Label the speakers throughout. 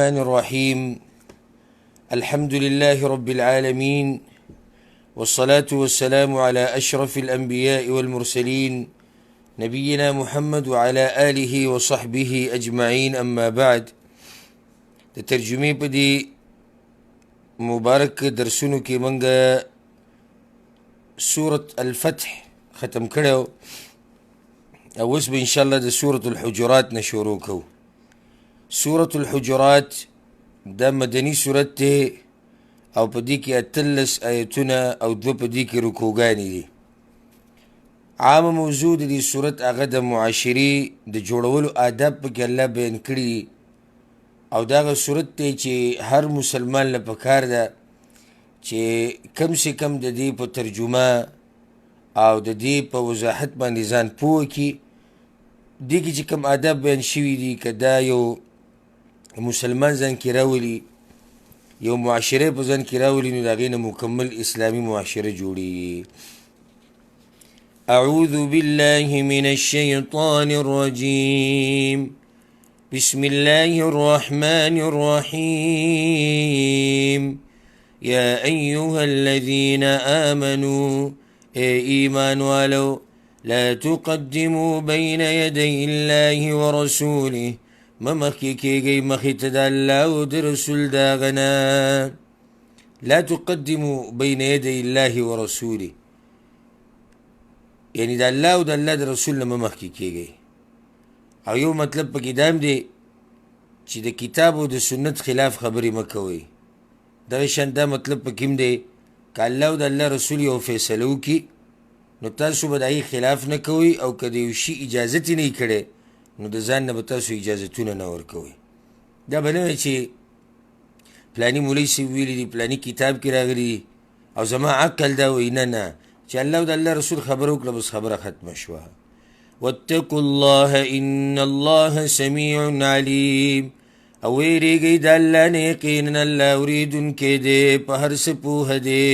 Speaker 1: الرحمن الرحيم. الحمد لله رب العالمين، والصلاة والسلام على أشرف الأنبياء والمرسلين، نبينا محمد وعلى آله وصحبه أجمعين. أما بعد، د ترجمې په دې مبارک درسونو کې موږ سورة الفتح ختم کړی او اوس به انشاءالله د سورة الحجرات نه شروع کوو. سورة الحجرات دا مدني سورت دی او په دې کې 18 آیتونه او 2 په دې کې رکوګانې دي. عامه موضوع د دې سورت هغه د معاشرې د جوړولو آداب پکې الله بیان کړي دي، او دا هغه سورت دی چې هر مسلمان له پکار ده چې کم سه کم د دې په ترجمه او د دې په وضاحت باندې ځان پوه کړي. دې کې چې کوم آداب بیان شوي دي، که دا یو مسلمان ځان کې راولي، یو معاشره په ځان کې راولي، نو د هغې نه مکمل اسلامي معاشره جوړېږي. أعوذ بالله من الشيطان الرجيم. بسم الله الرحمن الرحيم. يا أيها الذين آمنوا، أي إيمان والو، لا تقدموا بين يدي الله ورسوله، ما مخکې کېږئ مخې ته د الله او د رسول د هغه نه. لا تقدموا بين يدي الله ورسوله، یعنی د الله او د الله د رسول نه مه مخکې کېږئ. او یو مطلب پکې دا هم دی چې د کتاب او د سنت خلاف خبرې مه کوئ. دغه شان دا مطلب پکې هم دی که الله او د الله رسول یو فیصله وکړي نو تاسو به د هغې خلاف نه کوئ، او که د یو شي اجازت یې نه وي کړی نو د ځان نه به تاسو اجازتونه نه ورکوئ. دا به نه وایي چې پلاني مولوي صاحب ویلي دي، پلاني کتاب کې راغلي دي او زما عقل دا وایي. نه نه، چې الله او د الله رسول خبره وکړه بس خبره ختمه شوه. واتقوا الله إن الله سميع عليم. او ویرېږئ د الله نه، یقینا الله اورېدونکی دی، په هر څه پوهه دی.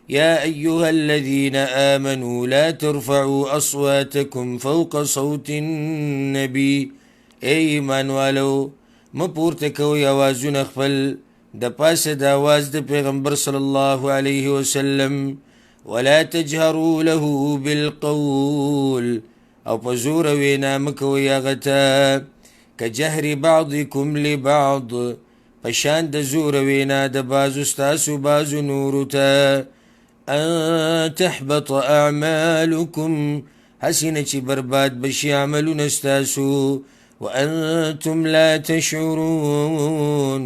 Speaker 1: يا أيها الذين آمنوا لا ترفعوا أصواتكم فوق صوت النبي. ای ایمان والو، مه پورته کوئ اوازونه خپل د پاسه د اواز د پیغمبر صلی الله علیه وسلم. ولا تجهروا له بالقول، او په زوره وینا مه کوئ هغه ته، کجهر بعضکم لبعض، په شان د زوره وینا د بعضو ستاسو بعضو نورو ته. أن تحبط أعمالكم، هسې نه چې برباد به شي عملونه ستاسو. وأنتم لا تشعرون،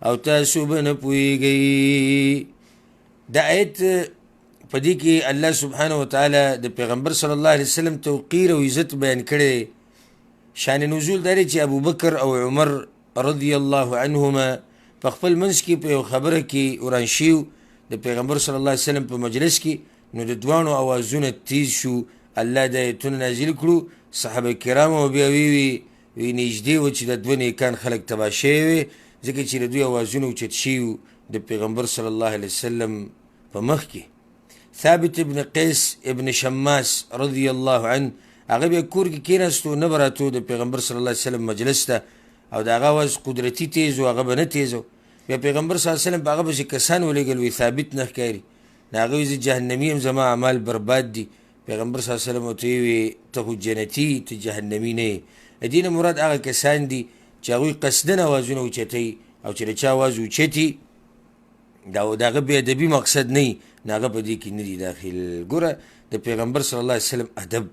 Speaker 1: او تاسو به نه پوهېږئ. دا آیت په دې کې الله سبحانه وتعالی د پیغمبر صلی الله علیه وسلم توقیر او عزت بیان کړی. شان نزول دا دی چې ابوبکر او عمر رضی الله عنهما په خپل منځ کې په یو خبره کې وران شوي د پیغمبر صلی الله علیه وسلم په مجلس کې، نو د دواړو اوازونه تیز شو. الله دا آیتونه نازل کړو. صحابه کرامو بیا وی وی نږدې و چې د دوه نیکان خلک تباه شوي وي، ځکه چې د دوی اوازونه اوچت شوي وو د پیغمبر صلی الله علیه وسلم په مخ کې. ثابت ابن قیس ابن شماس رضی الله عنه هغه بیا کور کې کېناستو، نه به راتو د پیغمبر صلی الله علیه وسلم مجلس ته، او د هغه اواز قدرتي تیز و، هغه به نه تیز و. بیا پیغمبر صلی الله علیه وسلم په هغه پسې کسان ولېږل، وایي ثابت نه ښکاري. نو هغه وایي زه جهنمي یم، زما اعمال برباد دي. پیغمبر صلی الله علیه وسلم ورته وویل ته خو جنتي، ته جهنمي نه یې. د دې نه مراد هغه کسان دي چې هغوی قصداً اوازونه اوچتوي، او چې د چا اواز اوچتي دا د هغه بې ادبي مقصد نه وي، نو هغه په دې کې نه دي داخل. ګوره د پیغمبر صلی الله علیه وسلم ادب،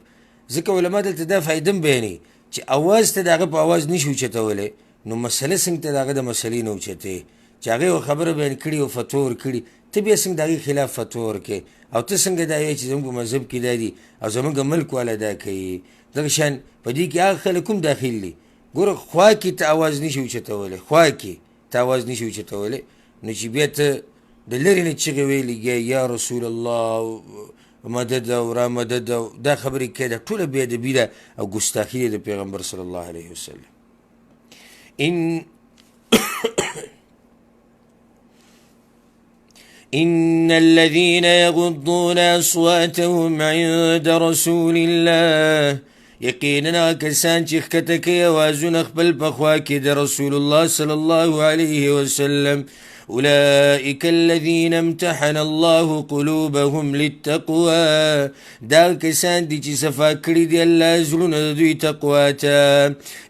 Speaker 1: ځکه علما دلته دا فایده هم بیانوي چې اواز ته د هغه په اواز نشي اوچتولی، نو مسله څنګه ته د هغه د مسلې نه اوچتې چې هغه یوه خبره بیان کړي او فتوا ورکړي، ته بیا څنګه د هغې خلاف فتوا ورکړې، او ته څنګه دا وایې چې زموږ په مذهب کې دا دي او زموږ ملک والا دا کوي. دغه شان په دې کې هغه خلک هم داخل دي. ګوره خوا کې ته اواز نشي اوچتولی، خوا کې ته اواز نشي اوچتولی، نو چې بیا ته د لرې نه چغې ویې لګیا یا رسول الله مدد او را مدد او دا خبرې کوې، دا ټوله بې ادبي ده او ګستاخي ده د پیغمبر صلی الله علیه وسلم. إن الذين يغضون أصواتهم عند رسول الله، یقینا هغه کسان چې ښکته کوي اوازونه خپل په خوا کې د رسول الله صلی الله علیه وسلم، اولئک الذین امتحن الله قلوبهم للتقوى، دا کسان دي چې صفا کړي دي الله زړونه د دوی تقوا ته،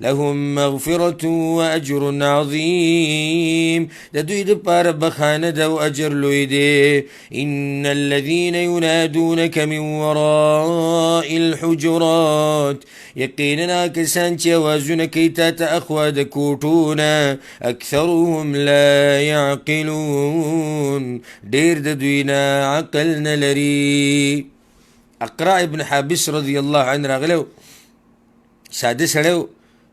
Speaker 1: لهم مغفرة واجر عظیم، د دوی دپاره بخښنه ده او اجر لوی دی. ان الذين ينادونك من وراء الحجرات، یقینا کسان چې اوازونه کوي تا ته اخوا د کوټو نه، اکثرهم لا يعقلون، ډېر د دوی نه عقل نه لري. اقرا ابن حابس رضی الله عنه راغلی و، ساده سړی و،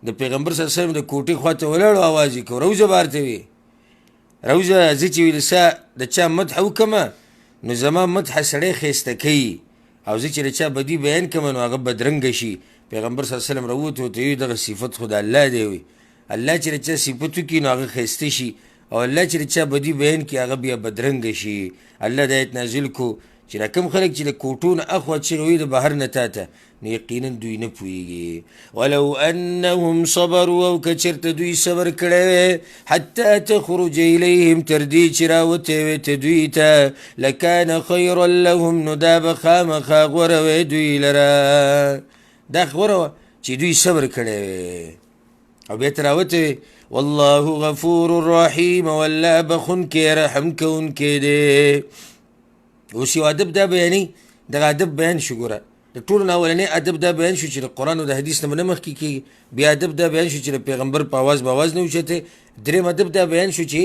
Speaker 1: د پیغمبر صلی الله علیه وسلم د کوټې خواته ولاړ و، اواز یې کړ، راوځه بهر ته وي، راوځه، زه چې ویل سا د چا مدح وکړم نو زما مدح سړی ښایسته کوي، او زه چې د چا بدي بیان کړم نو هغه بدرنګه شي. پیغمبر صلی الله علیه وسلم راووت، ورته یې دغه صفت خو د الله دی، وي الله چې د چا صفت وکړي نو هغه ښایسته شي، او الله چې د چا بدي بیان کړي هغه بیا بدرنګه شي. الله دا آیت نازل کړو چې دا کوم خلک چې د کوټو نه اخوا چیغې وهي د بهر نه تا ته، نو یقینا دوی نه پوهېږي. ولو انهم صبروا، او که چېرته دوی صبر کړی وی، حتی تخرج الیهم، تر دې چې راوتی وی ته دوی ته، لکان خیرا لهم، نو دا به خامخا غوره وی دوی لره. دا غوره وه چې دوی صبر کړی وی او بیا ته راوتی وی. والله غفور رحیم، او الله بخښونکی رحم کوونکی دی. اوس یو ادب دا بیانوي، دغه ادب بیان شو. ګوره د ټولو نه اولنی ادب دا بیان شو چې د قرآن او د حدیث نه به نه مخکې کېږي. بیا ادب دا بیان شو چې د پیغمبر په اواز به اواز نه اوچتوي. درېیم ادب دا بیان شو چې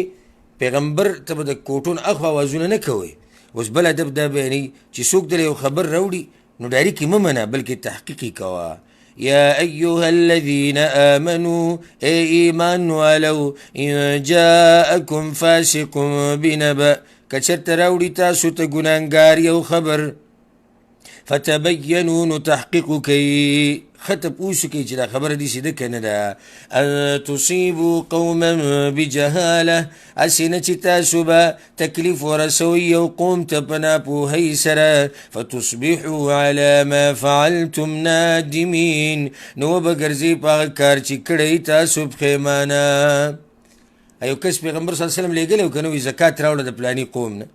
Speaker 1: پیغمبر ته به د کوټو نه اخوا اوازونه نه کوئ. اوس بل ادب دا بیانوي چې څوک دله یو خبر راوړي نو ډایرک یې مه منه، بلکې تحقیق یې کوه. یا ایها الذین آمنو، ای ایمان والو، ان جاءکم فاسق بنبأ، که چېرته راوړي تاسو ته ګناهګار یو خبر، فتبینو، نو تحقیق وکړئ، ښه تپوس وکړئ چې دا خبره داسې ده که نه ده. ان تصیبو قوما بجهاله، هسې نه چې تاسو به تکلیف ورسوئ یو قوم ته په ناپوهۍ سره، فتصبحو علی ما فعلتم نادمین، نو وبه ګرځئ په هغه کار چې کړی تاسو پښېمانه. یو کس پیغمبر صلی الله علیه وسلم لېږلی و که نه، وایي زکات راوړه د پلاني قوم نه،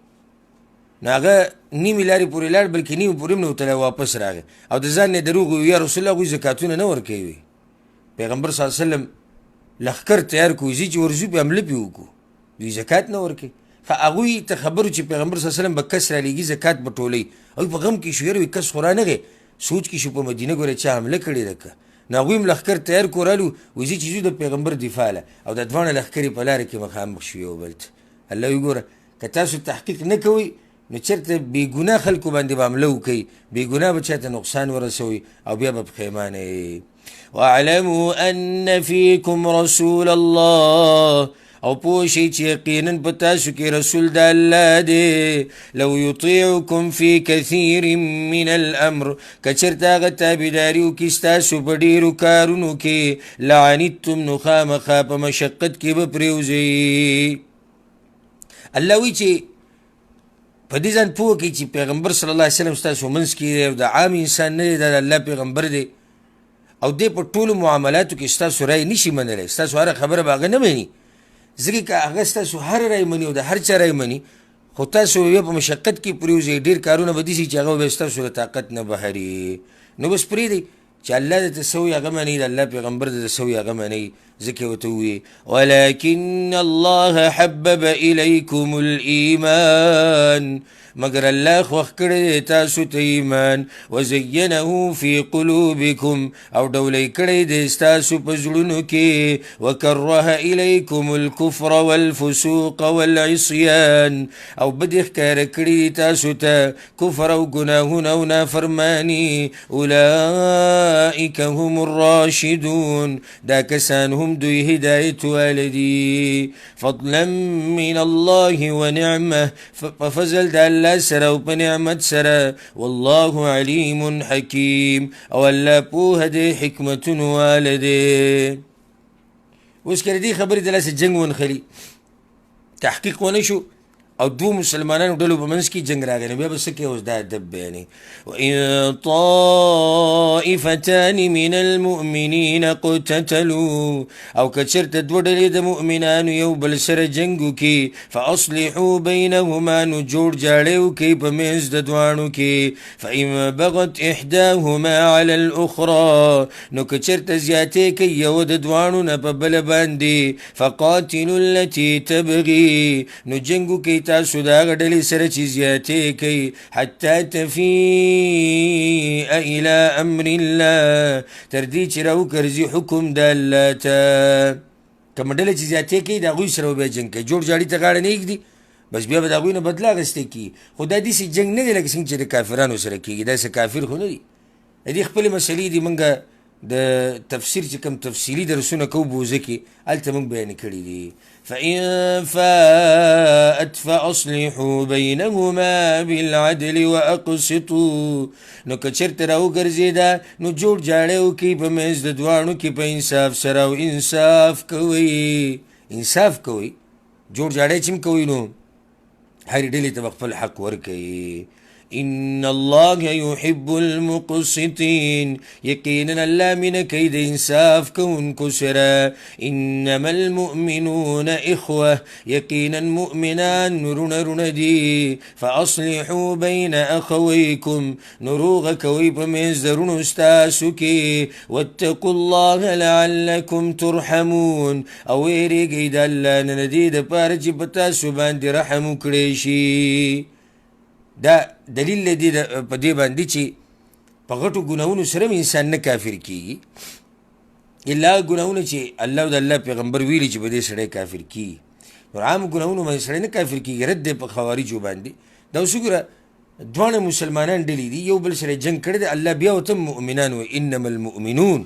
Speaker 1: نو هغه نیمې لارې پورې لاړ، بلکې نیمې پورې هم نه وتلی، واپس راغی او د ځان نه یې دروغ وویل، یا رسول الله هغوی زکاتونه نه ورکوي. وي پیغمبر صلی الله علیه وسلم لښکر تیار کړو، ځي چې ورځو پرې حمله پرې وکړو، دوی زکات نه ورکوي. ښه هغوی ته خبر و چې پیغمبر صلی الله علیه وسلم به کس رالیږي زکات به ټولوي، هغوی په غم کې شو، یاره وایي کس خو رانغی، سوچ کې شو په مدینه ګوره چا حمله کړې ده که نو هغوی هم لښکر تیار کړو، رالو وایي ځي چې ځو د پیغمبر دفاع له، او دا دواړه لښکرې په لاره کې مخامخ شو یو بل ته. الله وایي ګوره که تاسو تحقیق نه کوئ نو چېرته بېګناه خلکو باندې به حمله وکړئ، بېګناه به چاته نقصان ورسوئ او بیا به پښېمانه یئ. واعلموا ان فیکم رسول الله، او پوه شئ چې یقینا په تاسو کې رسول د الله دی. لو یطیعکم فی کثیر من الامر، که چېرته هغه تابعداري وکړي ستاسو په ډېرو کارونو کې، لعنتم، نو خامخا په مشقت کې به پرېوځئ. الله وایي چې په دې ځان پوه کړئ چې پیغمبر صلی الله علیه وسلم ستاسو منځ کې دی او د عام انسان نه دی، دا د الله پیغمبر دی، او دی په ټولو معاملاتو کې ستاسو رای نشي منلی، ستاسو هره خبره به هغه نه مني، ځکه که هغه ستاسو هره رای مني او د هر چا رای مني، خو تاسو به بیا په مشقت کې پرېوځئ، ډېر کارونه به داسې چې هغه به بیا ستاسو له طاقت نه بهري. نو بس پرېږدئ چې الله درته څه وایي هغه منئ، د الله پیغمبر درته څه وایي هغه منئ، ځکه یې ورته ووایي ولکن الله حبب الیکم الایمان، مګر الله خوښ کړی دی تاسو ته ایمان، وزینه فی قلوبکم، او ډولۍ کړی دی ستاسو په زړونو کې، وکره الیکم الکفر والفسوق والعصیان، او بدې ښکاره کړي دي تاسو ته کفر او ګناهونه او نافرماني، اولئک هم الراشدون، دا کسان هم دوی هدایت واله دي. فضلا من الله ونعمه، په فضل د الله سره او په نعمت سره، والله علیم حکیم، او الله پوهه دی حکمتونو واله دی. اوس که د دې خبرې د لاسه جنګ ونښلي، تحقیق ونه شو او دوو مسلمانانو ډلو په منځ کې جنګ راغی، نو بیا به څه کوې؟ اوس دا ادب بیانوي. وإن طائفتان من المؤمنین اقتتلوا، او که چېرته دوه ډلې د مؤمنانو یو بل سره جنګ وکړي، فأصلحوا بینهما، نو جوړ جاړی وکړئ په منځ د دواړو کې. فإن بغت إحداهما على الأخرى، نو که چېرته زیاتې کوي یوه د دواړو نه په بله باندې، فقاتلوا التي تبغي، نو جنګ وکړئ تاسو د هغه ډلې سره چې زیاتې کوي، حتی تفیء إلى أمر الله، تر دې چې راوګرځي حکم د الله ته. کومه ډله چې زیاتې کوي د هغوی سره به بیا جنګ کوي، جوړ جاړي ته غاړه نه ږدي، بس بیا به د هغوی نه بدله اخیستی کېږي. خو دا داسې جنګ نه دی لکه څنګه چې د کافرانو سره کېږي، داسې کافر خو نه دي. د دې خپلې مسلې دي، موږ د تفسیر چې کوم تفصیلي درسونه کوو بوزه کې، هلته موږ بیان کړي دي. فإن فاءت فأصلحوا بينهما بالعدل وأقسطوا، نو که چېرته راوګرځېده نو جوړ جاړی وکړئ په منځ د دواړو کې په انصاف سره، او انصاف کوئ، انصاف کوئ. جوړ جاړی چې هم کوئ نو هرې ډلې ته به خپل حق ورکوي. إن الله يحب المقسطين، یقینا الله مینه کوي د انصاف کوونکو سره. انما المؤمنون اخوه، یقینا مؤمنان وروڼه وروڼه دي. فأصلحوا بین اخویکم، نو روغه کوئ په منځ د وروڼو ستاسو کې. واتقوا الله لعلکم ترحمون، او ویرېږئ د الله نه د دې دپاره چې په تاسو باندې رحم وکړی شي. دا دلیل دی په دې باندې چې په غټو ګناهونو سره هم انسان نه کافر کیږي، الا ګناهونه چې الله او د الله پیغمبر ویلي چې په دې سړی کافر کیږي. نور عام ګناهونو باندې سړی نه کافر کیږي، رد دی په خوارجو باندې. دا اوس وګوره دواړه مسلمانان ډلې دي، یو بل سره جنګ کړی دی، الله بیا ورته مؤمنان وایي، انما المؤمنون.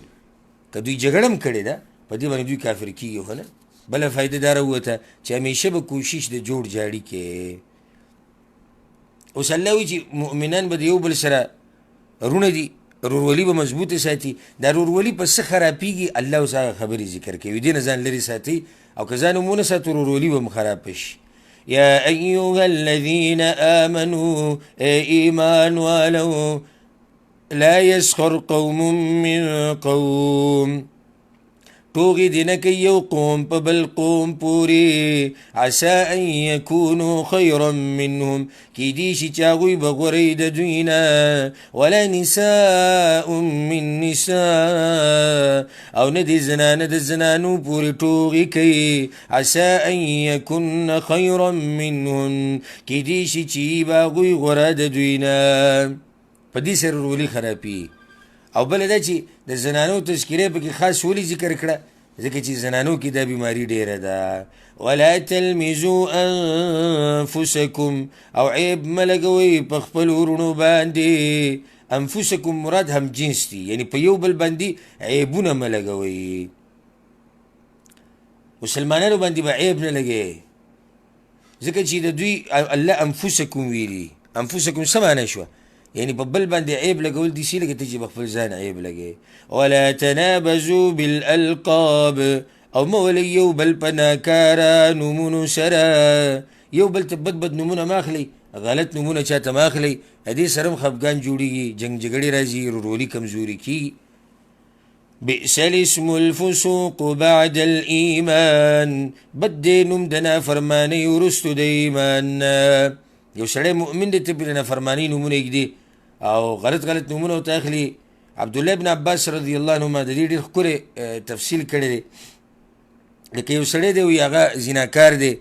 Speaker 1: که دوی جګړه هم کړې ده په دې باندې دوی کافر کیږي خو نه. بله فایده دا راووته چې همیشه به کوشش د جوړ جاړي کې. اوس الله وایي چې مؤمنان به د یو بل سره وروڼه دي، رورولي به مضبوطه ساتي. دا رورولي په څه خرابېږي الله اوس هغه خبرې ذکر کوي، دې نه ځان لرې ساتي، او که ځان هم ونه ساتو رورولي به هم خرابه شي. یا ایها الذین آمنو، ای ایمان والو، لا یسخر قوم من قوم، ټوغې دې نه کوي یو قوم په بل قوم پورې، عسا ان یکونو خیرا منهم، کیدی شي چې هغوی به غوره وي د دوی نه. ولا نساء من نساء، او نه دې زنانه د زنانو پورې ټوغې کوي، عسا ان یکن خیرا منهن، کیدی شي چې به هغوی غوره د دوی نه. په دې سره ورورولي خرابېږي. او بله دا چې د زنانو تذکره پکې خاص ولې ذکر کړه، ځکه چې زنانو کې دا بیماري ډېره ده. ولا تلمزو انفسکم، او عیب مه لګوئ په خپل وروڼو باندې. انفسکم مراد هم جنس دي، یعنی په یو بل باندې عیبونه مه لګوئ. مسلمانانو باندې به عیب نه لګوي، ځکه چې د دوی الله انفسکم ویلي. انفسکم څه معنی شوه؟ یعنی په بل باندې عیب لګول دي سي لکه ته چې په خپل ځان عیب لګې. ولا تنابزوا بالالقاب، او مه ولئ یو بل په ناکاره نومونو سره. یو بل ته بد بد نومونه مه اخلئ، غلط نومونه چاته مه اخلئ، دې سره هم خفګان جوړېږي، جنګ جګړې راځي، ورورولي کمزوري کېږي. بئس الاسم الفسوق بعد الایمان، بد دی نوم د نافرمانۍ وروستو د ایمان نه. یو سړی مؤمن دی، ته پرې د نافرمانۍ نومونه ږدي او غلط غلط نومونه ورته اخلي. عبدالله بن عباس رضی الله عنهما د دې ډېر ښکلی تفصیل کړی دی. لکه یو سړی دی وایي هغه زناکار دی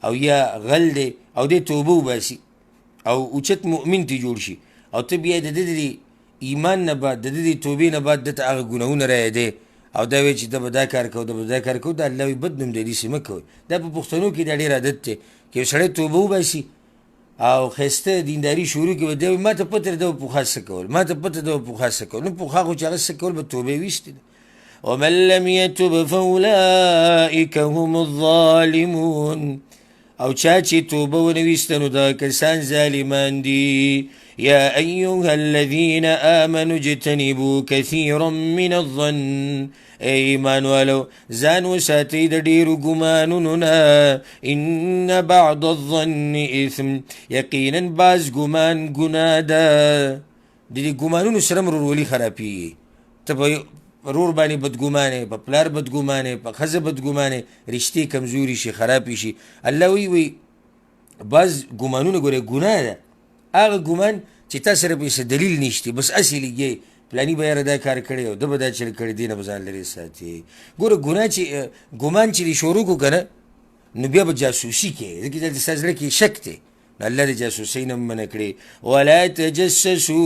Speaker 1: او یا غل دی، او دی توبه وباسي او اوچت مؤمن ترې جوړ شي، او ته بیا د ده د ایمان نه بعد، د ده د توبې نه بعد ده ته هغه ګناهونه رایادې، او دا وایي چې ده به دا کار کوو، ده به دا کار کوو. دا الله وایي بد نوم دی، داسې مه کوئ. دا په پښتنو کې دا ډېر عادت دی که یو سړی توبه وباسي او ښایسته دینداري شروع کړي، دی وایي ما ته پته ده به پخوا څه کول، ما ته پته ده به پخوا څه کول. نو پخوا خو چې هغه څه کول به توبه یې ویستې ده. ومن لم يتب فأولئک هم الظالمون، او چا چې توبه ونه ویسته نو دغه کسان ظالمان دي. یا ایها الذین آمنوا اجتنبوا کثیرا من الظن، ای ایمان والو ځان وساتئ د ډېرو ګمانونو نه. ان بعض الظن اثم، یقینا بعض ګمان ګناه ده. د دې ګمانونو سره هم ورورولي خرابېږي. ته په ورور باندې بدګمان یې، په پلار بدګمان یې، په ښځه بدګمان یې، رشتې کمزوري شي، خرابې شي. الله وایي وایي بعض ګمانونه ګورې ګناه ده، هغه ګمان چې تا سره پرې څه دلیل نشته، بس هسې لګیې پلاني به یاره دا کار کړی او ده به دا چل کړی، دې نه به ځان لرې ساتي. ګوره ګناه چې ګمان چې دې شروع کړو که نه، نو بیا به جاسوسي کوې، ځکه چې دلته ستا زړه کې شک دی. نو الله د جاسوسۍ نه هم منع کړې. ولا تجسسو،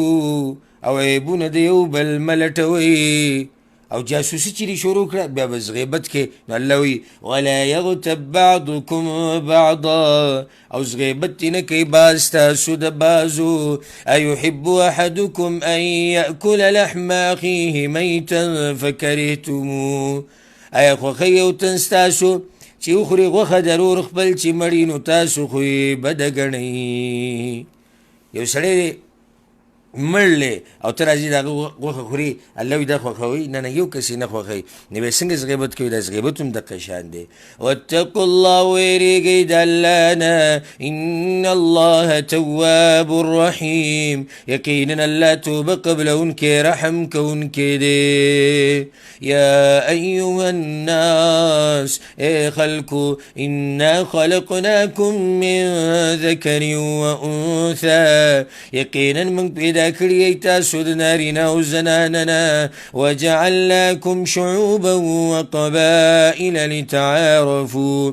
Speaker 1: او عیبونه د یو بل مه لټوئ. او جاسوسي چې دې شروع کړه بیا به غیبت کوې. نو الله وایي ولا یغتب بعضکم بعضا، او غیبت دې نه کوي بعض ستاسو د بعضو. ایحب احدکم ان یأکل لحم اخیه میتا فکرهتموه، ایا خوښوي یو تن ستاسو چې وخوري غوښه د ورور خپل چې مړي، نو تاسو خو یې بده ګڼئ. یو سړی دی مړ دی او ته راځې د هغه غوښه خورې، الله وایي دا خوښوئ؟ نه نه، یو کس یې نه خوښوي. نو بیا څنګه غیبت کوي؟ دا غیبت هم دقه شان دی. واتقوا الله، وېرېږئ د الله نه، ان الله تواب رحیم، یقینا الله توبه قبلونکی رحم کوونکی دی. یا ایها الناس، ای خلکو، انا خلقناکم من ذکر وانثى، یقینا موږ پیدا کړي یئ تاسو د نارینه او زنانه نه. وجعلناکم شعوبا وقبائل لتعارفوا،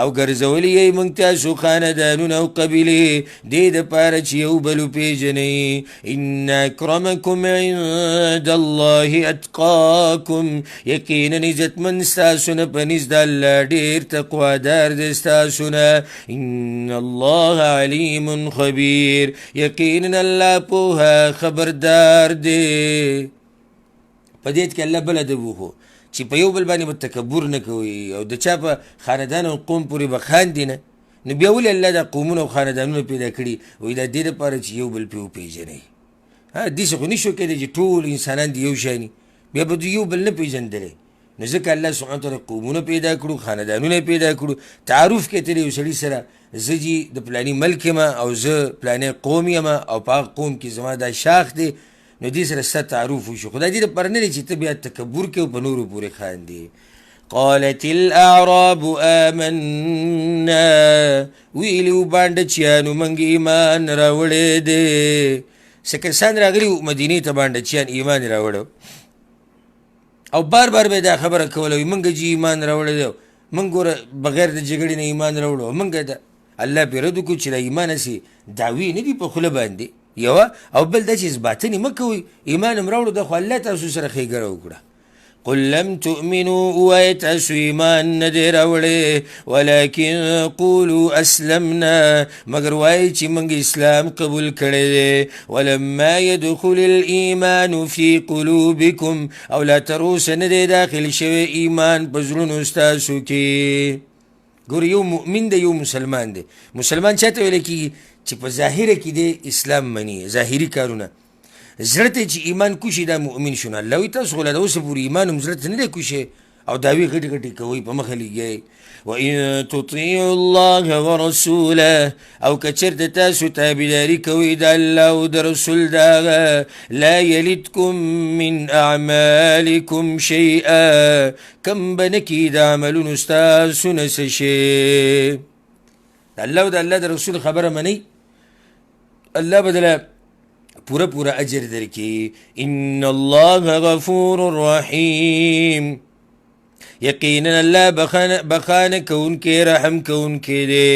Speaker 1: او ګرځولي یئ موږ تاسو خاندانونه او قبیلې دې دپاره چې یو بل وپېژنئ. ان اکرمکم عند الله اتقاکم، یقینا عزتمن ستاسو نه په نزد د الله ډېر تقوادار دی ستاسو نه. ان الله علیم خبیر، یقینا الله پوهه خبردار دی. په دې کې الله بل ادب وښو چې په یو بل باندې به تکبر نه کوي او د چا په خاندان او قوم پورې به خاندي نه. نو بیا ولې الله دا قومونه او خاندانونه پیدا کړي؟ وایي دا دې دپاره چې یو بل پرې وپېژنئ. داسې خو نشو کېدی چې ټول انسانان دي یو شان، بیا به دوی یو بل نه پېژندلی. نو ځکه الله سبحانه وتعالی قومونه پیدا کړو، خاندانونه یې پیدا کړو. تعارف کې ته یو سړي سره زه جي د پلاني ملک یم او زه پلانی قوم یم او په هغه قوم کې زما دا شاخ دی، نو دې سره ستا تعارف وشو. خو دا دې دپاره نه دی چې ته بیا تکبر کوې او په نورو پورې خاندې. قالت الاعراب آمنا، ویلي وو بانډچیانو موږ ایمان راوړی دی. څه کسان راغلي وو مدینې ته، بانډچیان ایمان یې راوړی او بار بار به یې دا خبره کوله، وایي موږ جي ایمان راوړی دی، موږ ګوره بغیر د جګړې نه ایمان راوړو. موږ دا الله پرې رد وکړو چې دا ایمان هسې دعوې نه دي په خوله باندې یوه، او بل دا چې باطنې مه کوئ، ایمان هم راوړو، دا خو الله تاسو سره ښېګڼه وکړه. قل لم تؤمنوا، ووایه تاسو ایمان نه دی راوړی، ولکن قولوا اسلمنا، مګر وایئ چې موږ اسلام قبول کړی دی. ولما يدخل الایمان فی قلوبکم، او لا تر اوسه نه دی داخل شوی ایمان په زړونو ستاسو کې. ګوره یو مؤمن دی یو مسلمان دی. مسلمان چا ته ویل کېږي؟ چې په ظاهره کې دی اسلام مني، ظاهري کارونه، زړه ته چې ایمان کوشي دا مؤمن شو. نو الله وایي تاسو خو لا د اوسه پورې ایمان هم زړه ته نه دی کوشی او دعوې غټې غټې کوئ، په مخه لګیئ. وإن تطیعوا الله ورسوله، او که چېرته تاسو تابعداري کوئ د الله او د رسول د هغه، لا یلدکم من اعمالکم شیئا، کم به نه کړي د عملونو ستاسو نه څه شی. د الله او د الله د رسول خبره منئ، الله به دله پوره پوره اجر درکړي. ان الله غفور رحیم، یقینا الله بخانه کوونکی رحم کوونکی دی.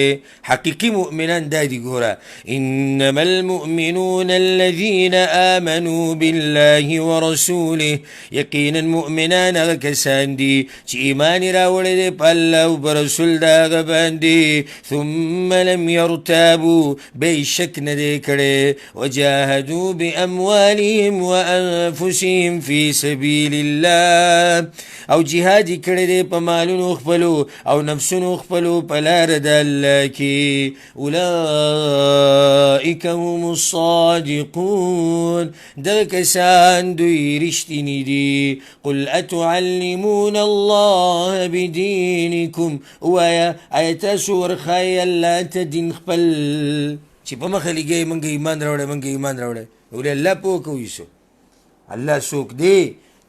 Speaker 1: حقیقي مؤمنان دا دي. ګوره انما المؤمنون الذين آمنوا بالله ورسوله، یقینا مؤمنان هغه کسان دي چې ایمان یې راوړی دی په الله او په رسول د هغه باندې، ثم لم یرتابوا، بیا یې شک نه دی کړی، وجاهدوا بأموالهم وأنفسهم في سبیل الله، او جهاد یې کړی کړی دی په مالونو خپلو او نفسونو خپلو په لاره د الله کې، اولئک هم الصادقون، دغه کسان دوی رښتیني دي. قل اتعلمون الله بدینکم، ووایه آیا تاسو ورښایئ الله ته دین خپل، چې په مخه لګیږئ موږ ایمان راوړی، موږ ایمان راوړی، ولې الله پوه کوي څوک؟ الله څوک دی؟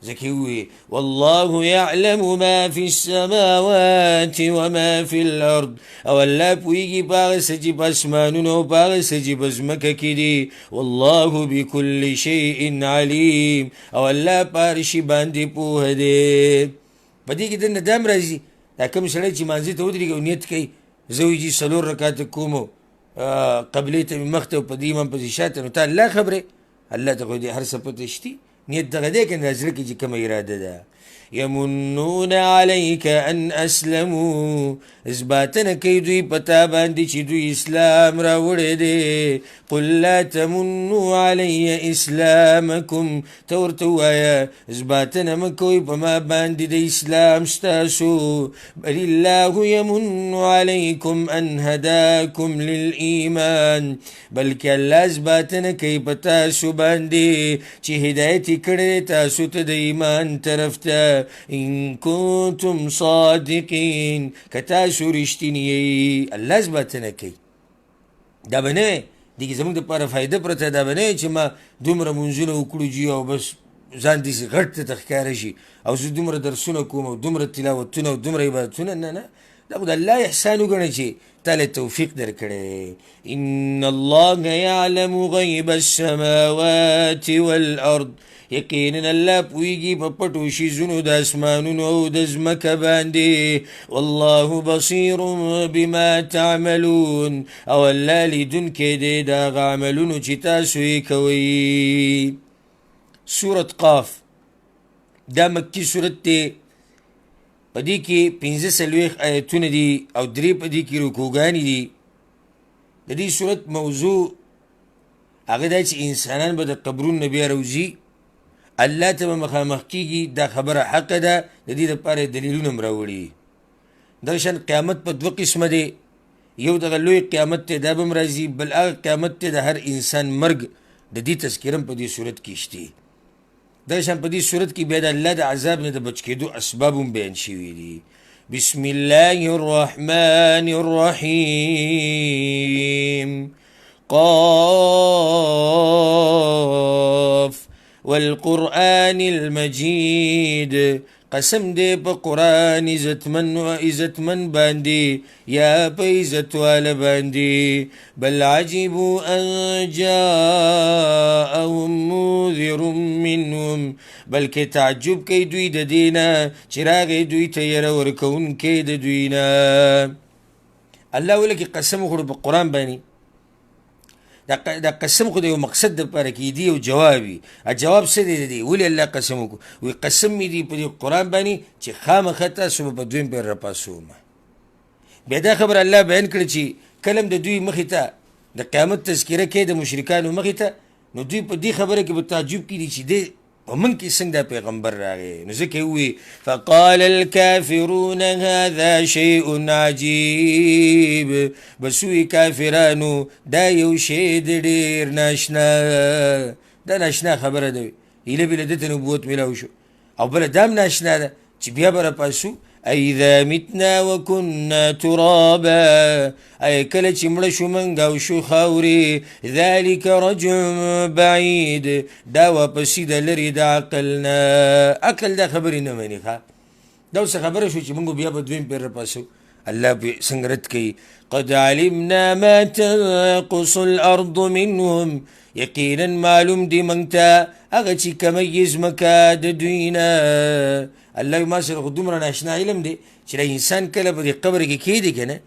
Speaker 1: ځکه ووایي والله يعلم ما في السماوات وما في الأرض، او الله پوهېږي په هغه څه چې په اسمانونو او په هغه څه چې په ځمکه کې دي. والله بكل شيء عليم، او الله په هر شي باندې پوه دی. په دې کې دننه دا هم راځي، دا کوم سړی چې مانځه ته ودرېږي او نیت کوي زه وایي چې څلور رکعته کوم، قبلې ته مې مخته او په دې امام پسې شاته، نو ته الله خبرې، الله ته خو دې هر څه پته شتي، نیت دغه دی که نه زړه کې چې کومه اراده ده. یمنون علیک ان اسلمو، زباتنه کوي دوی په تا باندې چې دوی اسلام راوړی دی. قل لا تمنوا علی اسلامکم، ته ورته ووایه زباتنه مه کوئ په ما باندې د اسلام ستاسو. بل الله یمن علیکم ان هداکم للایمان، بلکې الله زباتنه کوي په تاسو باندې چې هدایت یې کړی تاسو ته د ایمان طرف ته. ان کنتم صادقین، که تاسو رښتیني یئ. الله زباتنه کوي. دا به نه وي دې کې زموږ دپاره فایده پرته، دا به نه وي چې ما دومره مونځونه وکړو جي او بس ځان داسې غټ ته ښکاره شي او زه دومره درسونه کوم او دومره تلاوتونه او دومره عبادتونه. نه نه، دا خو د الله احسان وګڼه چې تا له توفیق درکړی. ان الله يعلم غیب السماوات والارض، یقینا الله پوهېږي په پټو شیزونو د اسمانونو او د ځمکه باندې. والله بصیر بما تعملون، او الله لیدونکی دی د هغه عملونو چې تاسو یې کوئ. سورت قاف دا مکي سورت دی، په دې کې 45 آیتونه دي او 3 په دې کې رکوګانې دي. د دې سورت موضوع هغه دا چې انسانان به د قبرونو نه بیا راوځي، الله ته به مخامخ کېږي، دا خبره حقه ده، د دې دپاره یې دلیلونه هم راوړي. دغه شان قیامت په دوه قسمه دی، یو دغه لوی قیامت دی دا به هم راځي، بل هغه قیامت دی د هر انسان مرګ، د دې تذکره هم په دې صورت کې شته. دغه شان په دې صورت کې بیا د الله د عذاب نه د بچ کېدو اسباب هم بیان شوي دي. بسم الله الرحمن الرحیم. قاف والقرآن المجید، قسم دی په قرآن عزتمن باندې یا په عزت واله باندې. بل عجبوا ان جاءهم منذر منهم، بلکې تعجب کوي دوی د دې نه چې راغی دوی ته یره ورکوونکی د دوی نه. الله ولکې قسم وخوړو په قرآن باندې، دا قسم خو د یو مقصد دپاره کېدی یو جواب وي. جواب څه دی د دې؟ ولې الله قسم وکړو؟ وایي قسم مې دی په دې قرآن باندې چې خامخا تاسو به په دویم پیر راپاڅوم. بیا دا خبره الله بیان کړه چې کله هم د دوی مخې ته د قیامت تذکره کوي د مشرکانو مخې ته، نو دوی په دې خبره کې په تعجب کې دي چې دی په موږ کې څنګه دا پیغمبر راغی. نو ځکه یې وویل فقال الكافرون هذا شیء عجیب، بس ووایي کافرانو دا یو شی دی ډېر ناشنا، دا ناشنا خبره ده، هیله بې له ده ته نبوت میلاو شو. او بله دا هم ناشنا ده چې بیا به راپاڅو، ایذا متنا وکنا ترابا، ای کله چې مړه شو موږ او شو خاورې، ذلک رجع بعید، دا واپسي ده لرې د عقل نه. عقل دا خبرې نه مني. ښه دا اوس خبره شو چې موږ بیا به دویم پیر راپاڅو، الله پې څنګه رد کوي. قد علمنا ما تنقص الارض منهم، یقینا معلوم دی موږ ته هغه چې کموي ځمکه د دوی نه. الله ما سره خو دومره ناشنا علم دی چې دا انسان کله په دې قبر کې کښېږي که نه،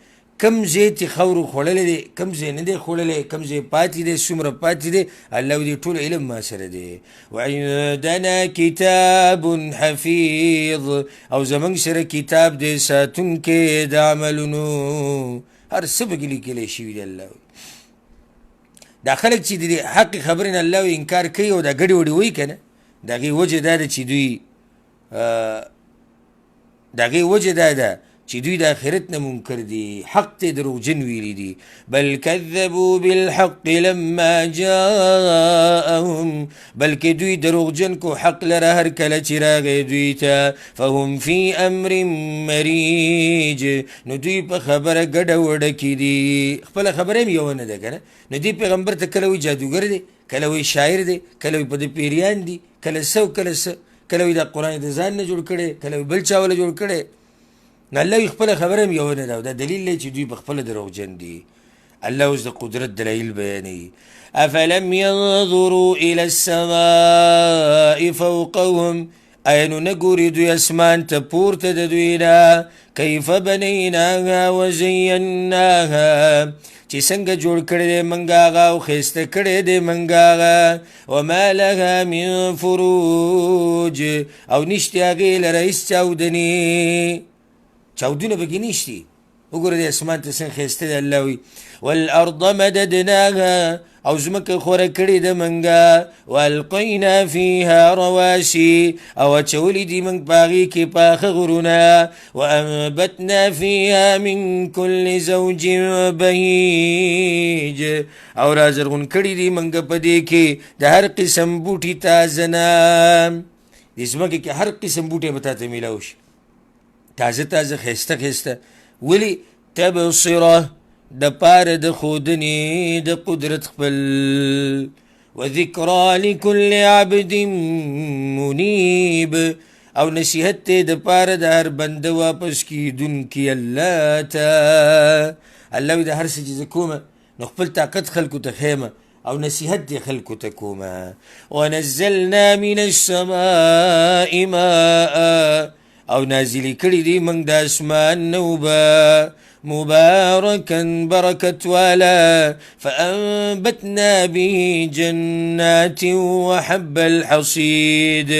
Speaker 1: کوم ځای چې خاورو خوړلی دی، کوم ځای نه دی خوړلی، کوم ځای پاتې دی، څومره پاتې دی، الله دې ټول علم ما سره دی. وعندنا کتاب حفیظ، او زموږ سره کتاب دی ساتونکی د عملونو، هر څه پکې لیکلی شوي دی. الله دا خلک چې د دې حق خبرې نه الله انکار کوي او دا ګډې وډې وایي که نه، د هغې وجه دا ده چې دوی د هغې وجه دا ده چې دوی د آخرت نه منکر دي، حق ته دروغجن ویلي دي. بل کذبوا بالحق لما جاءهم، بلکې دوی دروغجن کو حق لره هر کله چې راغی دوی ته. فهم فی امر مریج، نو دوی په خبره ګډه وډه کې دي، خپله خبره هم یوه نه ده که نه. نو دې پیغمبر ته کله وایي جادوګر دی، کله وایي شاعر دی، کله وایي په ده پیریان دي، کله څه او کله څه، کله وایي دا قرآن د ځان نه جوړ کړی، کله وایي بل چا وله جوړ کړی. نو الله وایي خپله خبره هم یوه نه ده، او دا دلیل دی چې دوی په خپله دروغجن دي. الله اوس د قدرت دلایل بیانوي. افلم ینظروا الی السماء فوقهم، آیا نو نه ګوري دوی اسمان ته پورته د دوی نه؟ کیف بنیناها وزیناها، چې څنګه جوړ کړی دی موږ هغه او ښایسته کړی دی موږ هغه. وما لها من فروج، او نشته هغې لره هېڅ چاودنې، چاودونه پکې نشتي. وګوره دې اسمان ته څنګه ښایسته دی. الله وایي والارض مددناها، او ځمکه خوره کړې ده موږ. والقینا فیها رواسي، او اچولي دي موږ په هغې کې پاخه غرونه. وانبتنا فیها من کل زوج بهیج، او را زرغون کړي دي موږ په دې کې د هر قسم بوټي تازه نه. دې ځمکې کې هر قسم بوټی به تا ته میلاو شي، تازه تازه ښایسته ښایسته. ولې؟ تبصره، د پاره د ښودنې د قدرت خپل. وذکرا لکل عبد منیب، او نصیحت دی د پاره د هر بنده واپس کېدونکي الله ته. الله وایي د هر څه چې زه کومه نو خپل طاقت خلکو ته ښیمه او نصیحت دې خلکو ته کومه. ونزلنا من السماء ماء، او نازلې کړي دي موږ د اسمان نه اوبه. مبارکا، برکت والا. فأنبتنا به جنات وحب الحصید،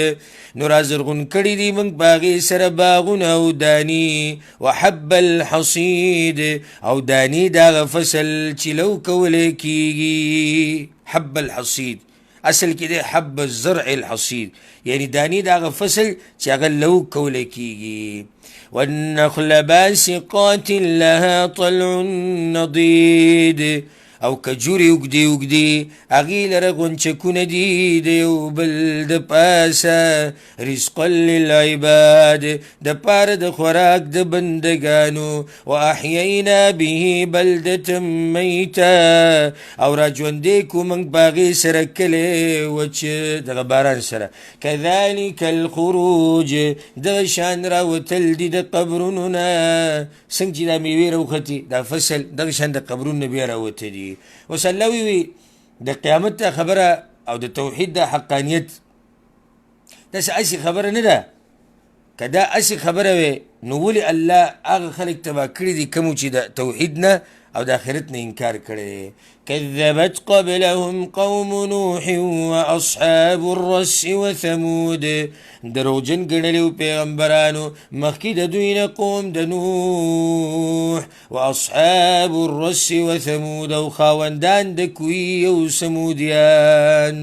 Speaker 1: نو را زرغون کړي دي موږ په هغې سره باغونه او دانې. وحب الحصید، او دانې د هغه فصل چې لو کولی کېږي. حب الحصید اصل کې دی حب الزرع الحصید، یعنی دانې د هغه فصل چې هغه لو کولی کېږي. والنخل باسقات لها طلع نضید، او کجورې اوږدې اوږدې هغې لره غونچکونه دي د یو بل د پاسه. رزقا للعباد، د پاره د خوراک د بندګانو. واحیینا به بلدة میتا، او را ژوندی کړو موږ په هغې سره کلی وچ دغه باران سره. کذلک الخروج، دغه شان راوتل دي د قبرونو نه. څنګه چې دا میوې راوختې دا فصل، دغه شان د قبرونو نه بیا راوتې دي. اوس الله وایي د قیامت دا خبره او د توحید دا حقانیت داسې هسې خبره نه ده. که دا هسې خبره وی نو ولې الله هغه خلک تباه کړي دي کومو چې د توحید نه او د آخرت نه انکار کړی دی؟ کذبت قبلهم قوم نوح واصحاب الرس وثمود، دروغجن ګڼلي وو پیغمبرانو مخکې د دوی نه قوم د نوح، واصحاب الرس وثمود، او خاوندان د کوی او ثمودیان.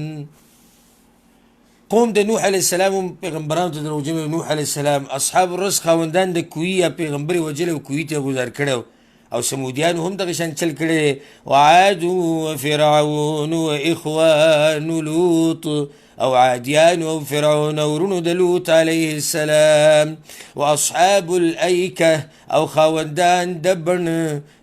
Speaker 1: قوم د نوح علیه السلام هم پیغمبرانو ته دروغجن ویل. نوح علیه السلام، اصحاب الرس خاوندان د کوی یا پیغمبر یې وژلی او کوی ته یې ګوزار کړی، او ثمودیانو هم دغه شان چل کړی دی. وعاد وفرعون واخوان لوط، او عادیان او فرعون او وروڼو د لوط علیه السلام. واصحاب الایکه، او خاوندان د بڼ،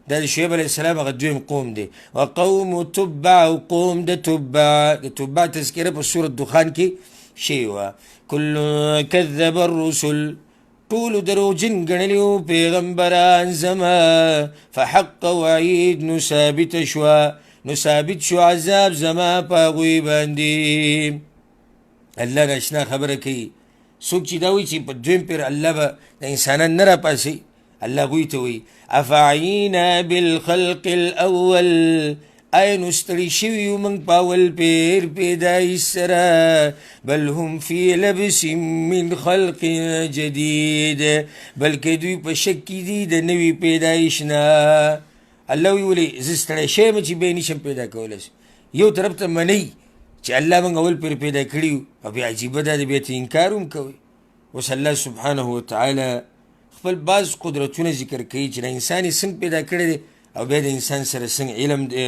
Speaker 1: دا د شعیب علیه السلام هغه دویم قوم دی. وقوم تبع، او قوم د تبع، د تبع تذکره په سورة دخان کې شوې وه. کل کذب الرسل، ټولو دروغجن ګڼلي وو پیغمبران زما. فحق وعید، نو ثابت شوه، نو ثابت شو عذاب زما په هغوی باندې. الله ناشنا خبره کوي. څوک چې دا وایي چې په دویم پیر الله به د انسانان نه راپاڅوي، الله هغوی ته وایي افعینا بالخلق الاول، آیا نو ستړي شوي یو موږ په اول پیر پیدایش سره؟ بل هم فی لبس من خلق جدید، بلکې دوی په شک کې دي د نوي پیدایش نه. الله وایي ولې زه ستړی شوی یم چې بیا یې نشم پیدا کولی؟ یو طرف ته منئ چې الله موږ اول پیر پیدا کړي یو، او بیا عجیبه دا ده بیا ته انکار هم کوئ. اوس الله سبحانه وتعالی خپل بعض قدرتونه ذکر کوي چې د انسان یې څنګه پیدا کړی دی، او بیا د انسان سره څنګه علم دی،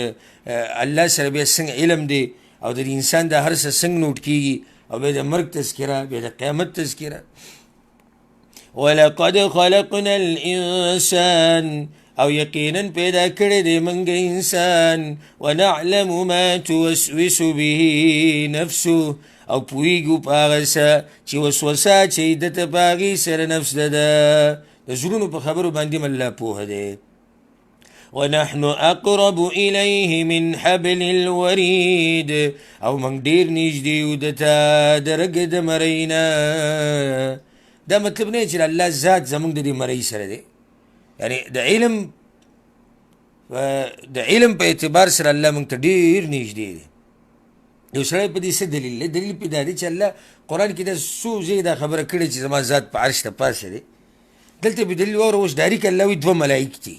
Speaker 1: الله سره بیا څنګه علم دی، او د انسان د هر څه څنګه نوټ کیږي، او بیا د مرګ تذکره، بیا د قیامت تذکره. ولقد خلقنا الانسان، او یقینا پیدا کړی دی موږ انسان، ونعلم ما توسوس به نفسه، او پوهېږو په هغه څه چې وسوسه اچوي ده ته په هغې سره نفس د ده. د زړونو په خبرو باندې هم الله پوهه دی. ونحن اقرب الیه من حبل الورید، او موږ ډېر نږدې یو ده ته د رګ د مرۍ نه. دا مطلب نه چې الله ذات زموږ د دې مرۍ سره دی، یعنې د علم په اعتبار سره الله موږ ته ډېر نږدې دی. یو سړی په دې څه دلیل دی؟ دلیل پرې دا دی چې الله قرآن کې دا څو ځایه دا خبره کړې چې زما ذات په عرش ته پاسه دی. دلته به دلیل واوره اوس ډایرک الله وایي دوه ملایک دي،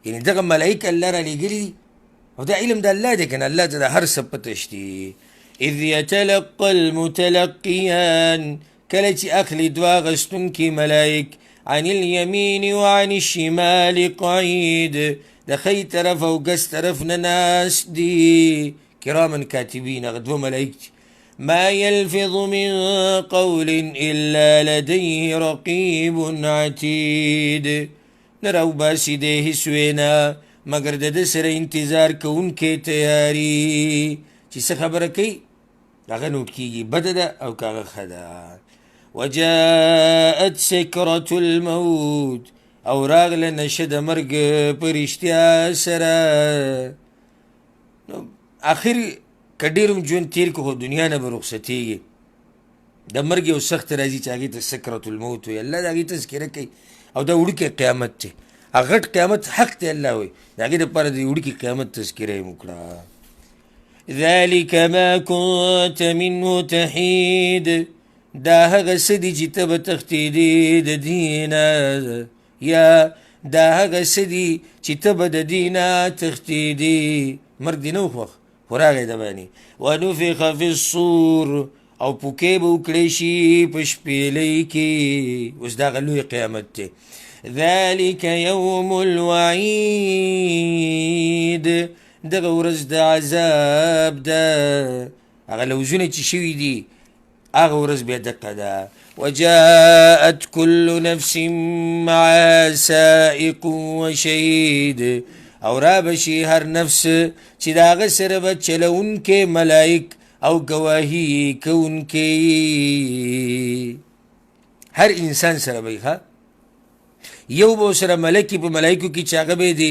Speaker 1: یعنې دغه ملایک الله را لېږلي دي، او دا علم د الله دی که نه، الله ته د هر څه پته شتي. اذ یتلقى المتلقیان، کله چې اخلي دوه اخیستونکي ملایک، عن الیمین وعن الشمال قعید، د ښی طرف او ګس طرف نه ناست دي، کراما کاتبین، هغه دوه ملایک دي. ما يلفظ من قول الا لديه رقیب عتید، نه راوباسي دی هیڅ وینا مګر د ده سره انتظار کوونکی تیاري، چې څه خبره کوي هغه نوټ کېږي، بده ده او که هغه ښه ده. وجاءت سکرة الموت، او راغله نشه د مرګ په رښتیا سره. نو اخر که ډېر هم ژوند تېر کړو خو دنیا نه به رخصتېږي. د مرګ یو سخت راځي چې هغې ته سکرة الموت وایي، الله د هغې تذکره کوي، او دا وړوکی قیامت دی، هغه غټ قیامت حق دی الله وایي، د هغې دپاره د وړوکي قیامت تذکره یې وکړه. ذلك ما كنت منه تحید، دا هغه څه دي چې ته به تښتېدې د دې نه، یا دا هغه څه دي چې ته به د دې نه تښتېدې. مرګ دې نه و خوښ خو راغی د باندې. ونفخ فی الصور، او پوکې به وکړی شي په شپېلۍ کې. اوس دا هغه لوی قیامت دی. ذلک یوم الوعید، دغه ورځ د عذاب ده. هغه لوزونه چې شوي دي هغه ورځ بیا دقه ده. وجاءت كل نفس معها سائق وشهید، او را به شي هر نفس چې د هغه سره به چلوونکی ملایک او ګواهي کوونکی. هر انسان سره به ښه یو به سره ملکي په ملایکو کې چې هغه به یې د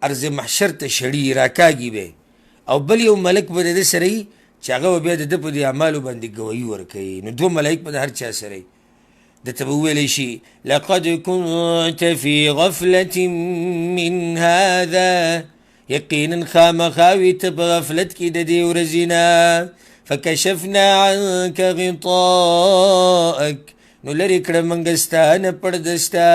Speaker 1: ارض محشر ته شړي راکاږي به، او بل یو ملک به د ده سره وي چې هغه به بیا د ده په دې اعمالو باندې ګواهي ورکوي. نو دوه ملایک به د هر چا سره وي. ده ته به وویلی شي لقد كنت في غفلة من هذا، یقینا خامخا وې ته په غفلت کې د دې ورځې نه. فکشفنا عنک غطاءک، نو لرې کړه موږ ستا نه پرده ستا.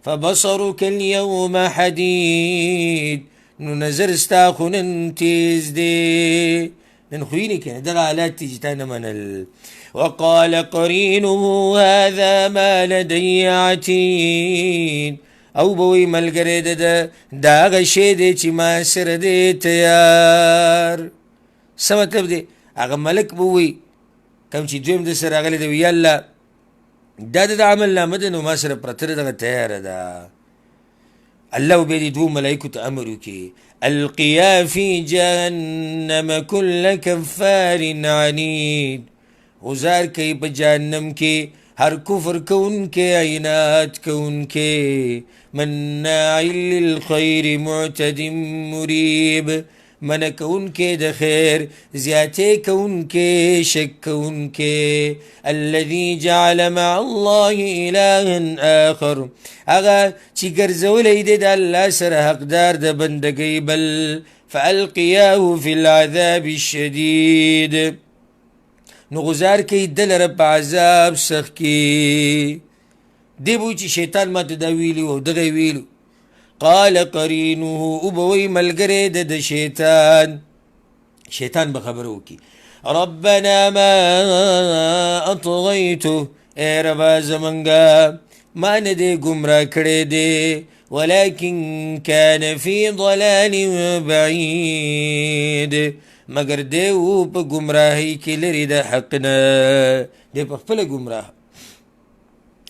Speaker 1: فبصرک اليوم حدید، نو نظر ستا خو نن تیز دی، نن خو یې نه که نه دغه حالات دي چې تا نه منل. وقال قرینه هذا ما لدی عتید، او به وایي ملګری د ده دا هغه شی دی چې ما سره دی تیار. څه مطلب دی؟ هغه ملک به ووایي کوم چې دویم د سره راغلی دی، وایي یا الله دا د عمل نامه ده، نو ما سره پرته ده، دغه تیاره ده. الله به بیا دې دوو ملایکو ته امر وکړي القیا فی جهنم کل کفار عنید، غزار کوي په جهنم کې هر کفر کوونکی، عناد کوونکی، مناع للخیر معتد مریب، منع کوونکی د خیر، زیاتی کوونکی، شک کوونکی. الذي جعل مع الله الها آخر، هغه چې ګرځولی دی د الله سره حقدار د بندګۍ بل. فألقیاه فی العذاب الشدید، نو غزار کوي ده لره په عذاب سخت کې. دی به وایي چې شیطان ما ته دا ویلي او دغه یې ویلي. قال قرینه، او به وایي ملګری د ده شیطان، شیطان به خبره وکړي ربنا ما اطغیته، ای ربا زمونږه ما نه دی ګمراه کړی دی، ولكن كان في ضلال بعيد، مګر دی و په ګمراهۍ کې لرې د حق نه، دی په خپله ګمراه.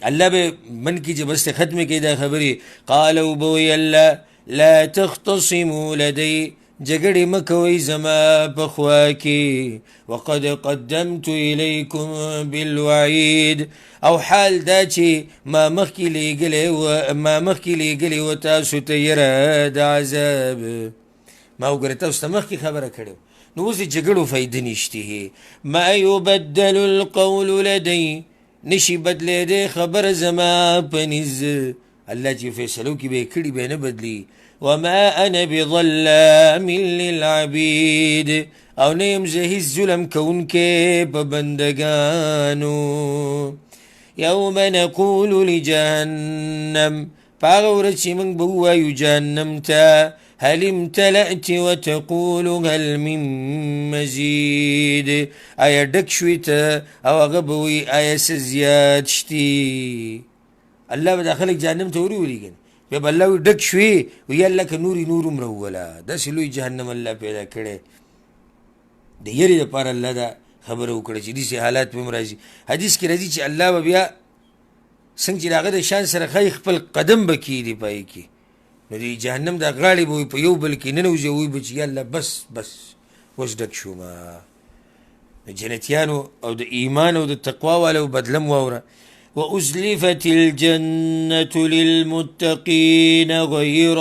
Speaker 1: الله به من کې چې بس ته ختمې کړي دا خبرې. قال وبه وایي الله لا تختصموا لدی، جګړې مه کوئ زما په خوا کې، وقد قدمت الیکم بالوعید، او حال دا چې ما مخکې لیږلی و، ما مخکې لیږلی و تاسو ته یره د عذاب. ما وګوره تاسو ته مخکې خبره کړې، نو اوس د جګړو فایده نشته. ما یبدل القول لدی، نشي بدلېدی خبره زما په نزد. الله چې فیصله وکړي به یې کړي، به یې نه بدلي. وما انا بظلام للعبید، او نه یم زه هیڅ ظلم کوونکی په بندګانو. یوم نقول لجهنم، په هغه ورځ چې موږ به ووایو جهنم ته، هل امتلأت وتقول هل من مزید، آیا ډک شوې ته؟ او هغه به وایي آیا څه زیات شتي؟ الله به دا خلک جهنم ته ورولېږي، بیا به الله وایي ډک شوې، وایي الله که نورې نور هم راووله. داسې لوی جهنم الله پیدا کړی. د یرې دپاره الله دا خبره وکړه چې داسې حالات به هم راځي. حدیث کې راځي چې الله به بیا څنګه چې د هغه د شان سره ښایي خپل قدم به کښېږدي په هغې کې، نو د جهنم دا غاړې به په یو بل کې ننوځي او وایي به چې یا الله بس بس اوس ډک شوم. د جنتیانو او د ایمان او د تقوا والو بدله هم واوره. وأزلفت الجنة للمتقين غير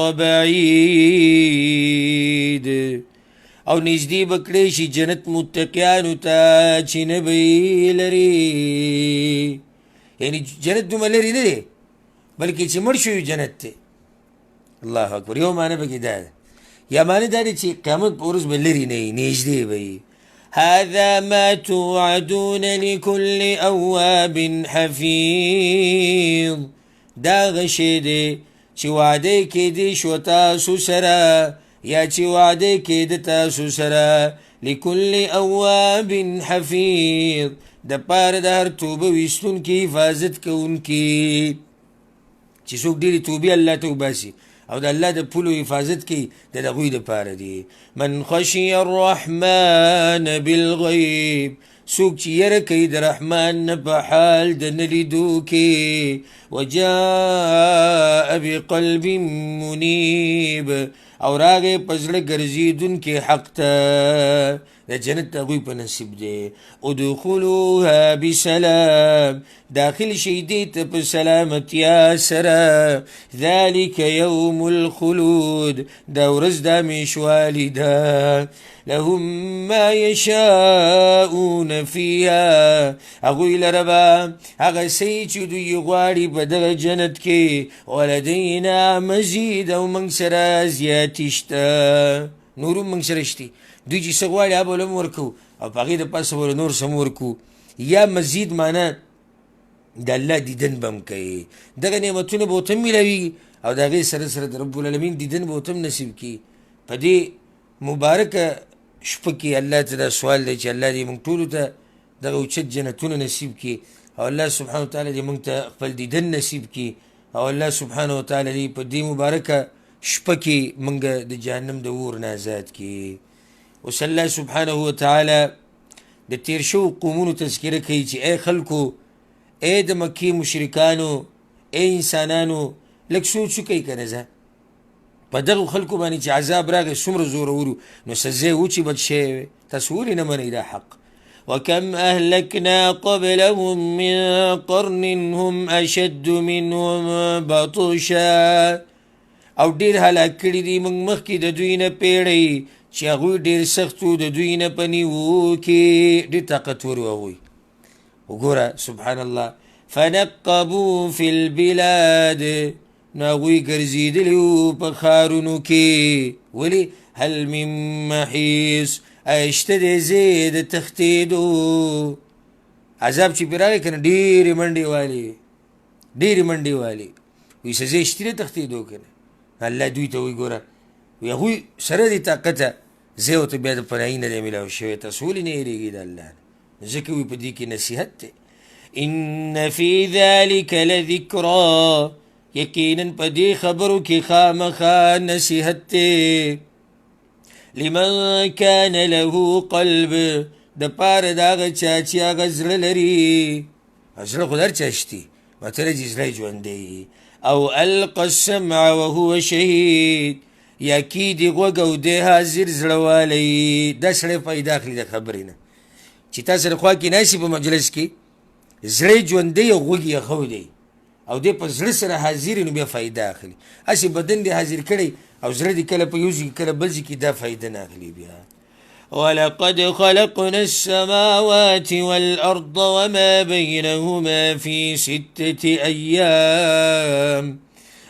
Speaker 1: بعيد، او نږدې به کړی شي جنت متقیانو ته چې نه به یې لري. یعنی جنت دومره لرې نه دی، بلکې چې مړ شو جنت دی. الله اکبر. یو معنی پکې دا ده، یا معنی دا دی چې قیامت په ورځ به لرې نه وي، نږدې به وي. هذا ما توعدون لكل أواب حفيظ، دا هغه شی دی چې وعده یې کېدی شوه تاسو سره، یا چې وعده یې کېده تاسو سره، لكل أواب حفيظ، دپاره د هر توبه ویستونکي حفاظت کوونکي. چې څوک ډېرې توبې الله ته وباسي او د الله د پولو حفاظت کوي، د هغوی دپاره دی. من خشي الرحمن بالغیب، څوک چې یره کوي د رحمان نه په حال د نه لیدو کې، وجاء بقلب منیب، او راغی په زړه ګرځېدونکي حق ته، د جنت د هغوی په نصیب دی. ادخلوها بسلام، داخل شئ دې ته په سلامتیا سره. ذلک یوم الخلود، دا ورځ د همیشوالي ده. لهم ما یشاءون فیها، هغوی لره به هغه څه چې دوی یې غواړي په دغه جنت کې. ولدینا مزید، او موږ سره زیاتي شته، نور هم موږ سره شتي. دوی چې څه غواړي هغه به له هم ورکوو، او په هغې د پاسه به له نور څه هم ورکوو. یا مزید معنا د الله دیدن به هم کوي، دغه نعمتونه به ورته هم میلاویږي، او د هغې سره سره د رب العالمین دیدن به ورته هم نصیب کړي. په دې مبارکه شپه کې الله ته دا سوال دی چې الله دې موږ ټولو ته دغه اوچت جنتونه نصیب کړي، او الله سبحانه وتعالی دې موږ ته خپل دیدن نصیب کړي، او الله سبحانه وتعالی دې په دې مبارکه شپه کې موږ د جهنم د اور نه آزاد کړي. اوس الله سبحانه وتعالی د تیر شوو قومونو تذکره کوي چې ای خلکو، ای د مکې مشرکانو، ای انسانانو، لږ سوچ وکړئ که نه ځه په دغو خلکو باندې چې عذاب راغی څومره زورور و، نو څه ځای و چې بچ شوی وی؟ تاسو ولې نه منئ دا حق؟ وكم أهلكنا قبلهم من قرن هم أشد منهم بطشا، او ډېر هلاک کړي دي موږ مخکې د دوی نه پېړۍ چې هغوی ډېر سخت وو د دوی نه په نیوو کې، ډېر طاقتور وو هغوی. وګوره سبحان الله، فنقبو فی البلاد، نو هغوی ګرځېدلي وو په ښارونو کې. ولې؟ هل من محیص، آیا شته دی ځای د تښتېدو؟ عذاب چې پرې راغی که نه ډېرې منډې والې، ډېرې منډې والې، وایي څه ځای شته د تښتېدو که نه؟ الله دوی ته وایي ګوره، وایي هغوی سره دې طاقته ځای ورته بیا د پناهي نه دی میلاو شوی، تاسو ولې نه یېرېږئ د الله نه؟ ځکه وایي په دې کې نصیحت دی. ان فی ذلک لذکرا، یقینا په دې خبرو کې خامخا نصیحت دی. لمن کان له قلب، د پاره د هغه چا چې هغه زړه لري. زړه خو د هر چا شتي، مطلب چې زړه یې ژوندی. او القى السمع وهو شهید، یا کیدي غوږ او دی حاضر زړه والی. دا سړی فایده اخلي د خبرې نه چې تا سره خوا کې ناست په مجلس کې، زړه یې ژوندی او غوږ یې ښه دی او دی په زړه سره حاضر، نو بیا فایده اخلي. هسې بدن دې حاضر کړی او زړه دې کله په یو ځای کې کله بل ځای کې، دا فایده نه اخلي بیا. ولقد خلقنا السماوات والأرض وما بينهما في ستة أيام،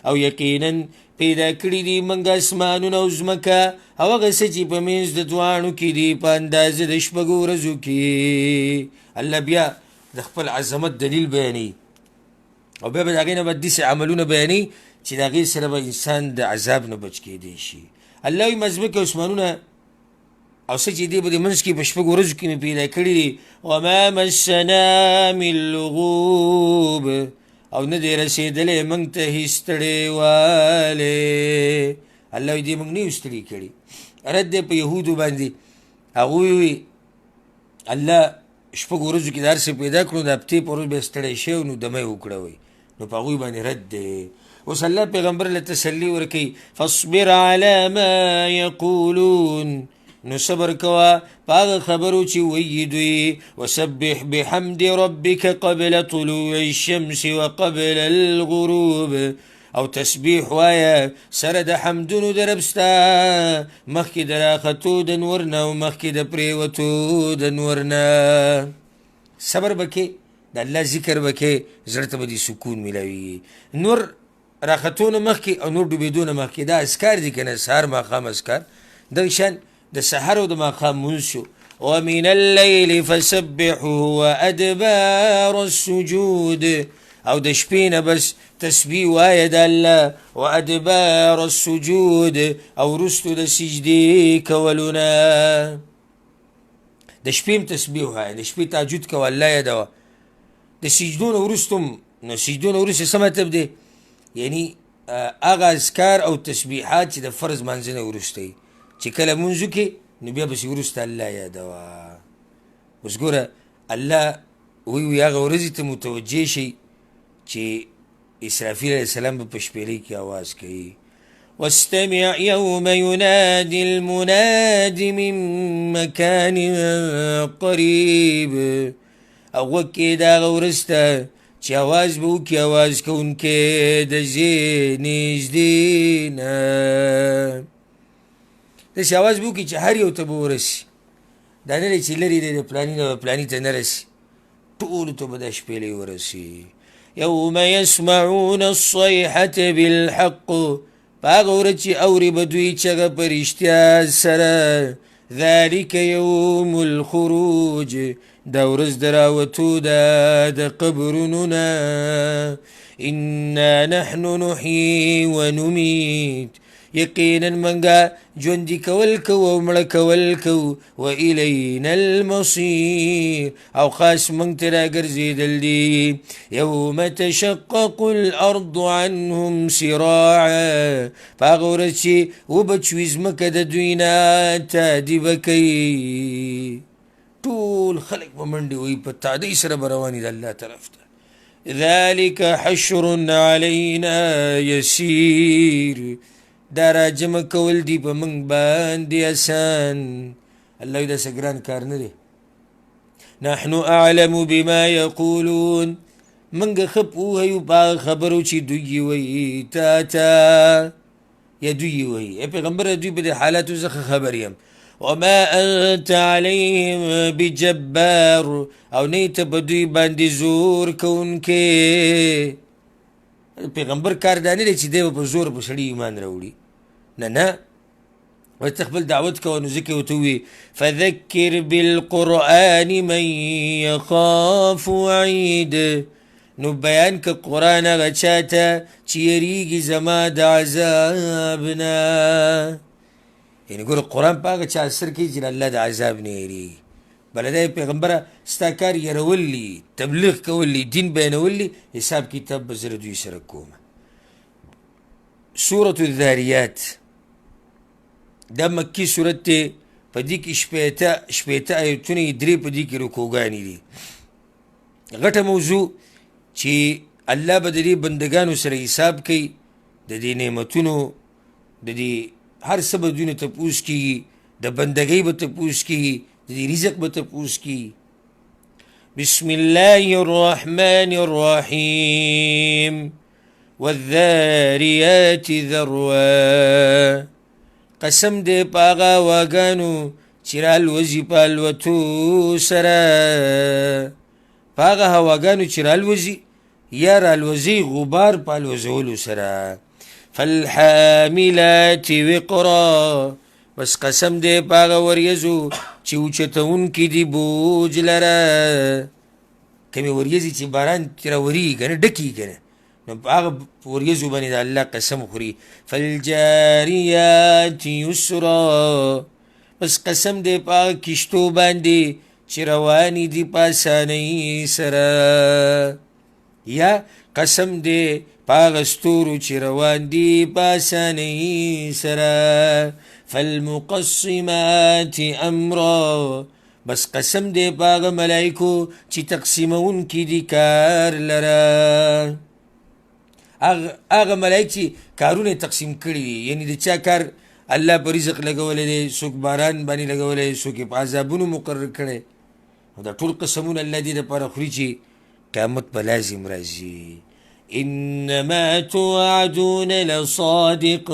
Speaker 1: او یقینا پیدا کړي دي موږ اسمانونه او ځمکه او هغه څه چې په منځ د دواړو کې دي په اندازه د شپږو ورځو کې. الله بیا د خپل عظمت دلیل بیانوي او بیا به د هغې نه بعد داسې عملونه بیانوي چې د هغې سره به انسان د عذاب نه بچ کېدی شي. الله وایي ما ځمکه او اسمانونه او څه چې دی په دې منځ کې په شپږو ورځو کې مې پیدا کړي دي. وما مسنا من لغوب، او نه دی رسېدلی موږ ته هېڅ ستړیوالی. الله وایي دې موږ نه یو ستړي کړي. رد دی په یهودو باندې، هغوی وایي الله شپږو ورځو کې د هر څه پیدا کړو، د هفتې په ورځ بیا ستړی شوی نو دمه یې وکړه وایي، نو په هغوی باندې رد دی. اوس الله پیغمبر له تسلي ورکوي، فاصبر علی ما یقولون، نو صبر کوه په هغه خبرو چې وایي دوی. وسبح بحمد ربک قبل طلوع الشمس وقبل الغروب، او تسبیح وایه سره د حمدونو د رب ستا مخکې د راختو د نور نه او مخکې د پرېوتو د نور نه. صبر به کې، د الله ذکر به کې، زړه ته به دې سکون میلاویږي. نور راختو نه مخکې او نور ډوبېدو نه مخکې دا اذکار دي که نه، سهار ماښام اذکار. دغه شان د سحر او د ماښام لمونځ شو. ومن الليل فسبحه وأدبار السجود، او د شپې نه بس تسبیح وایه د الله، وأدبار السجود، او وروستو د سجدې کولو نه. د شپې هم تسبیح وایه، د شپې تهجد کوه، الله یادوه. د سجدو نه وروسته هم، نو سجدو نه وروسته څه مطلب دی؟ یعنی هغه اذکار او تسبیحات چې د فرض لمانځه نه وروسته وي، چې کله لمونځ وکړې نو بیا پسې وروسته الله یادوه. اوس ګوره الله وایي هغه ورځې ته متوجه شئ چې اسرافیل علیه السلام به په شپېلۍ کې اواز کوي، واستمع يوم ينادي المناد من مكان قريب، او غوږ کېږده هغه ورځ ته چې اواز به وکړي اواز کوونکی د ځای نږدې نه. داسې اواز به وکړي چې هر یو ته به ورسي، دا نه دی چې لرې دی د پلاني نه به پلاني ته نه رسي، ټولو ته به دا شپېلۍ ورسي. یوم یسمعون الصیحة بالحق، په هغه ورځ چې اوري به دوی چغه په رښتیا سره. ذلک یوم الخروج، دا ورځ د راوتو ده د قبرونو نه. انا نحن نحیي ونمیت، یقینا موږ ژوندي کول کوو او مړه کول کوو. والینا المصیر، او خاص موږ ته راګرځېدل دي. یوم تشقق الارض عنهم سراعا، په هغه ورځ چې وبچوي ځمکه د دوی نه تادي به کوي. ټول خلک به منډې وهي، په تادۍ سره به روان دي د الله طرف ته. ذلک حشر علینا یسیر، دا راجمع کول دي په موږ باندې اسان. الله وایي دا څه ګران کار نه دی. نحن اعلم بما یقولون، موږ ښه پوه یو په هغه خبرو چې دوی یې وایي تا ته، یا دوی یې وایي ای پیغمبره دوی په دې حالاتو زه ښه خبر یم. وما انت علیهم بجبار، او نه ته په دوی باندې زور کوونکی. پیغمبر کار دا نه دی چې دی به په زور په سړي ایمان راوړي، نه نه، وایي ته خپل دعوت کوه. نو ځکه ورته ووایي فذکر بالقرآن من یخاف وعید، نو بیان که قرآن هغه چا ته چې یریږي زما د عذاب نه. یعنې ګوره قرآن په هغه چا اثر کوي چې د الله د عذاب نه یریږي. بله دا پیغمبره ستا کار یرول دي، تبلیغ کول دي، دین بیانول دي، حساب کتاب به زه له دوی سره کوم. سورة الذاریات دا مکي سورت دی، په دې کې 60 آیتونه یې، 3 په دې کې رکوګانې دي. غټه موضوع چې الله به د دې بندګانو سره حساب کوي، د دې نعمتونو د دې هر څه به دوی نه تپوس کېږي، د بندګۍ به تپوس کېږي، د دې رزق به تپوس کېږي. بسم الله الرحمن الرحیم والذاریات ذروا. قسم دی په هغه هواګانو چې رالوځي په الوتو سره، په هغه هواګانو چې رالوځي یا رالوځي غبار په الوځولو سره. فالحاملات وقرا. بس قسم دی په هغه وریځو چې اوچتوونکي دي بوج لره. کومې وریځې چې باران ترې راورېږي که نه، ډکېږي که نه، نو په هغه وریځو باندې د الله قسم خوري. فالجاریات یسرا. بس قسم دی په هغه کښتو باندې چې روانې دي په اسانۍ سره، یا قسم دی په هغه ستورو چې روان دي په اسانۍ سره. فالمقسمات امرا. بس قسم دی په هغه ملایکو چې تقسیموونکي دي کار لره. هغه ملایک چې کارونه یې تقسیم کړي دي، یعنې د چا کار الله په رزق لګولی دی، څوک باران باندې لګولی دی، څوک یې په عذابونو مقرر کړی. نو دا ټول قسمونه الله دې دپاره خوري چې قیامت به لازم راځي. انما توعدون لصادق.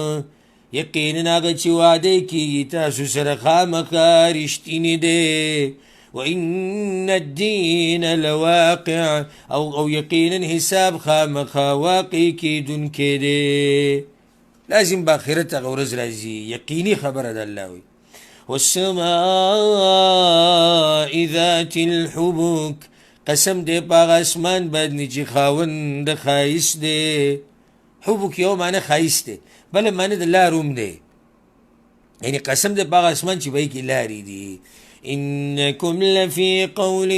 Speaker 1: یقینا هغه چې وعده کېږي تاسو سره خامخا رښتینی دی. وإن الدین لواقع. او یقینا حساب خامخا واقع کېدونکی دی. لازم به آخرت هغه ورځ راځي، یقیني خبره ده. الله وایي والسماء ذات الحبک. قسم دی په هغه اسمان باندې چې خاوند د ښایست دی. حبک یو معنی ښایست دی، بله معنی د لار هم دی، یعنې قسم دی په هغه اسمان چې په هغې کې لارې دي. انکم لفی قول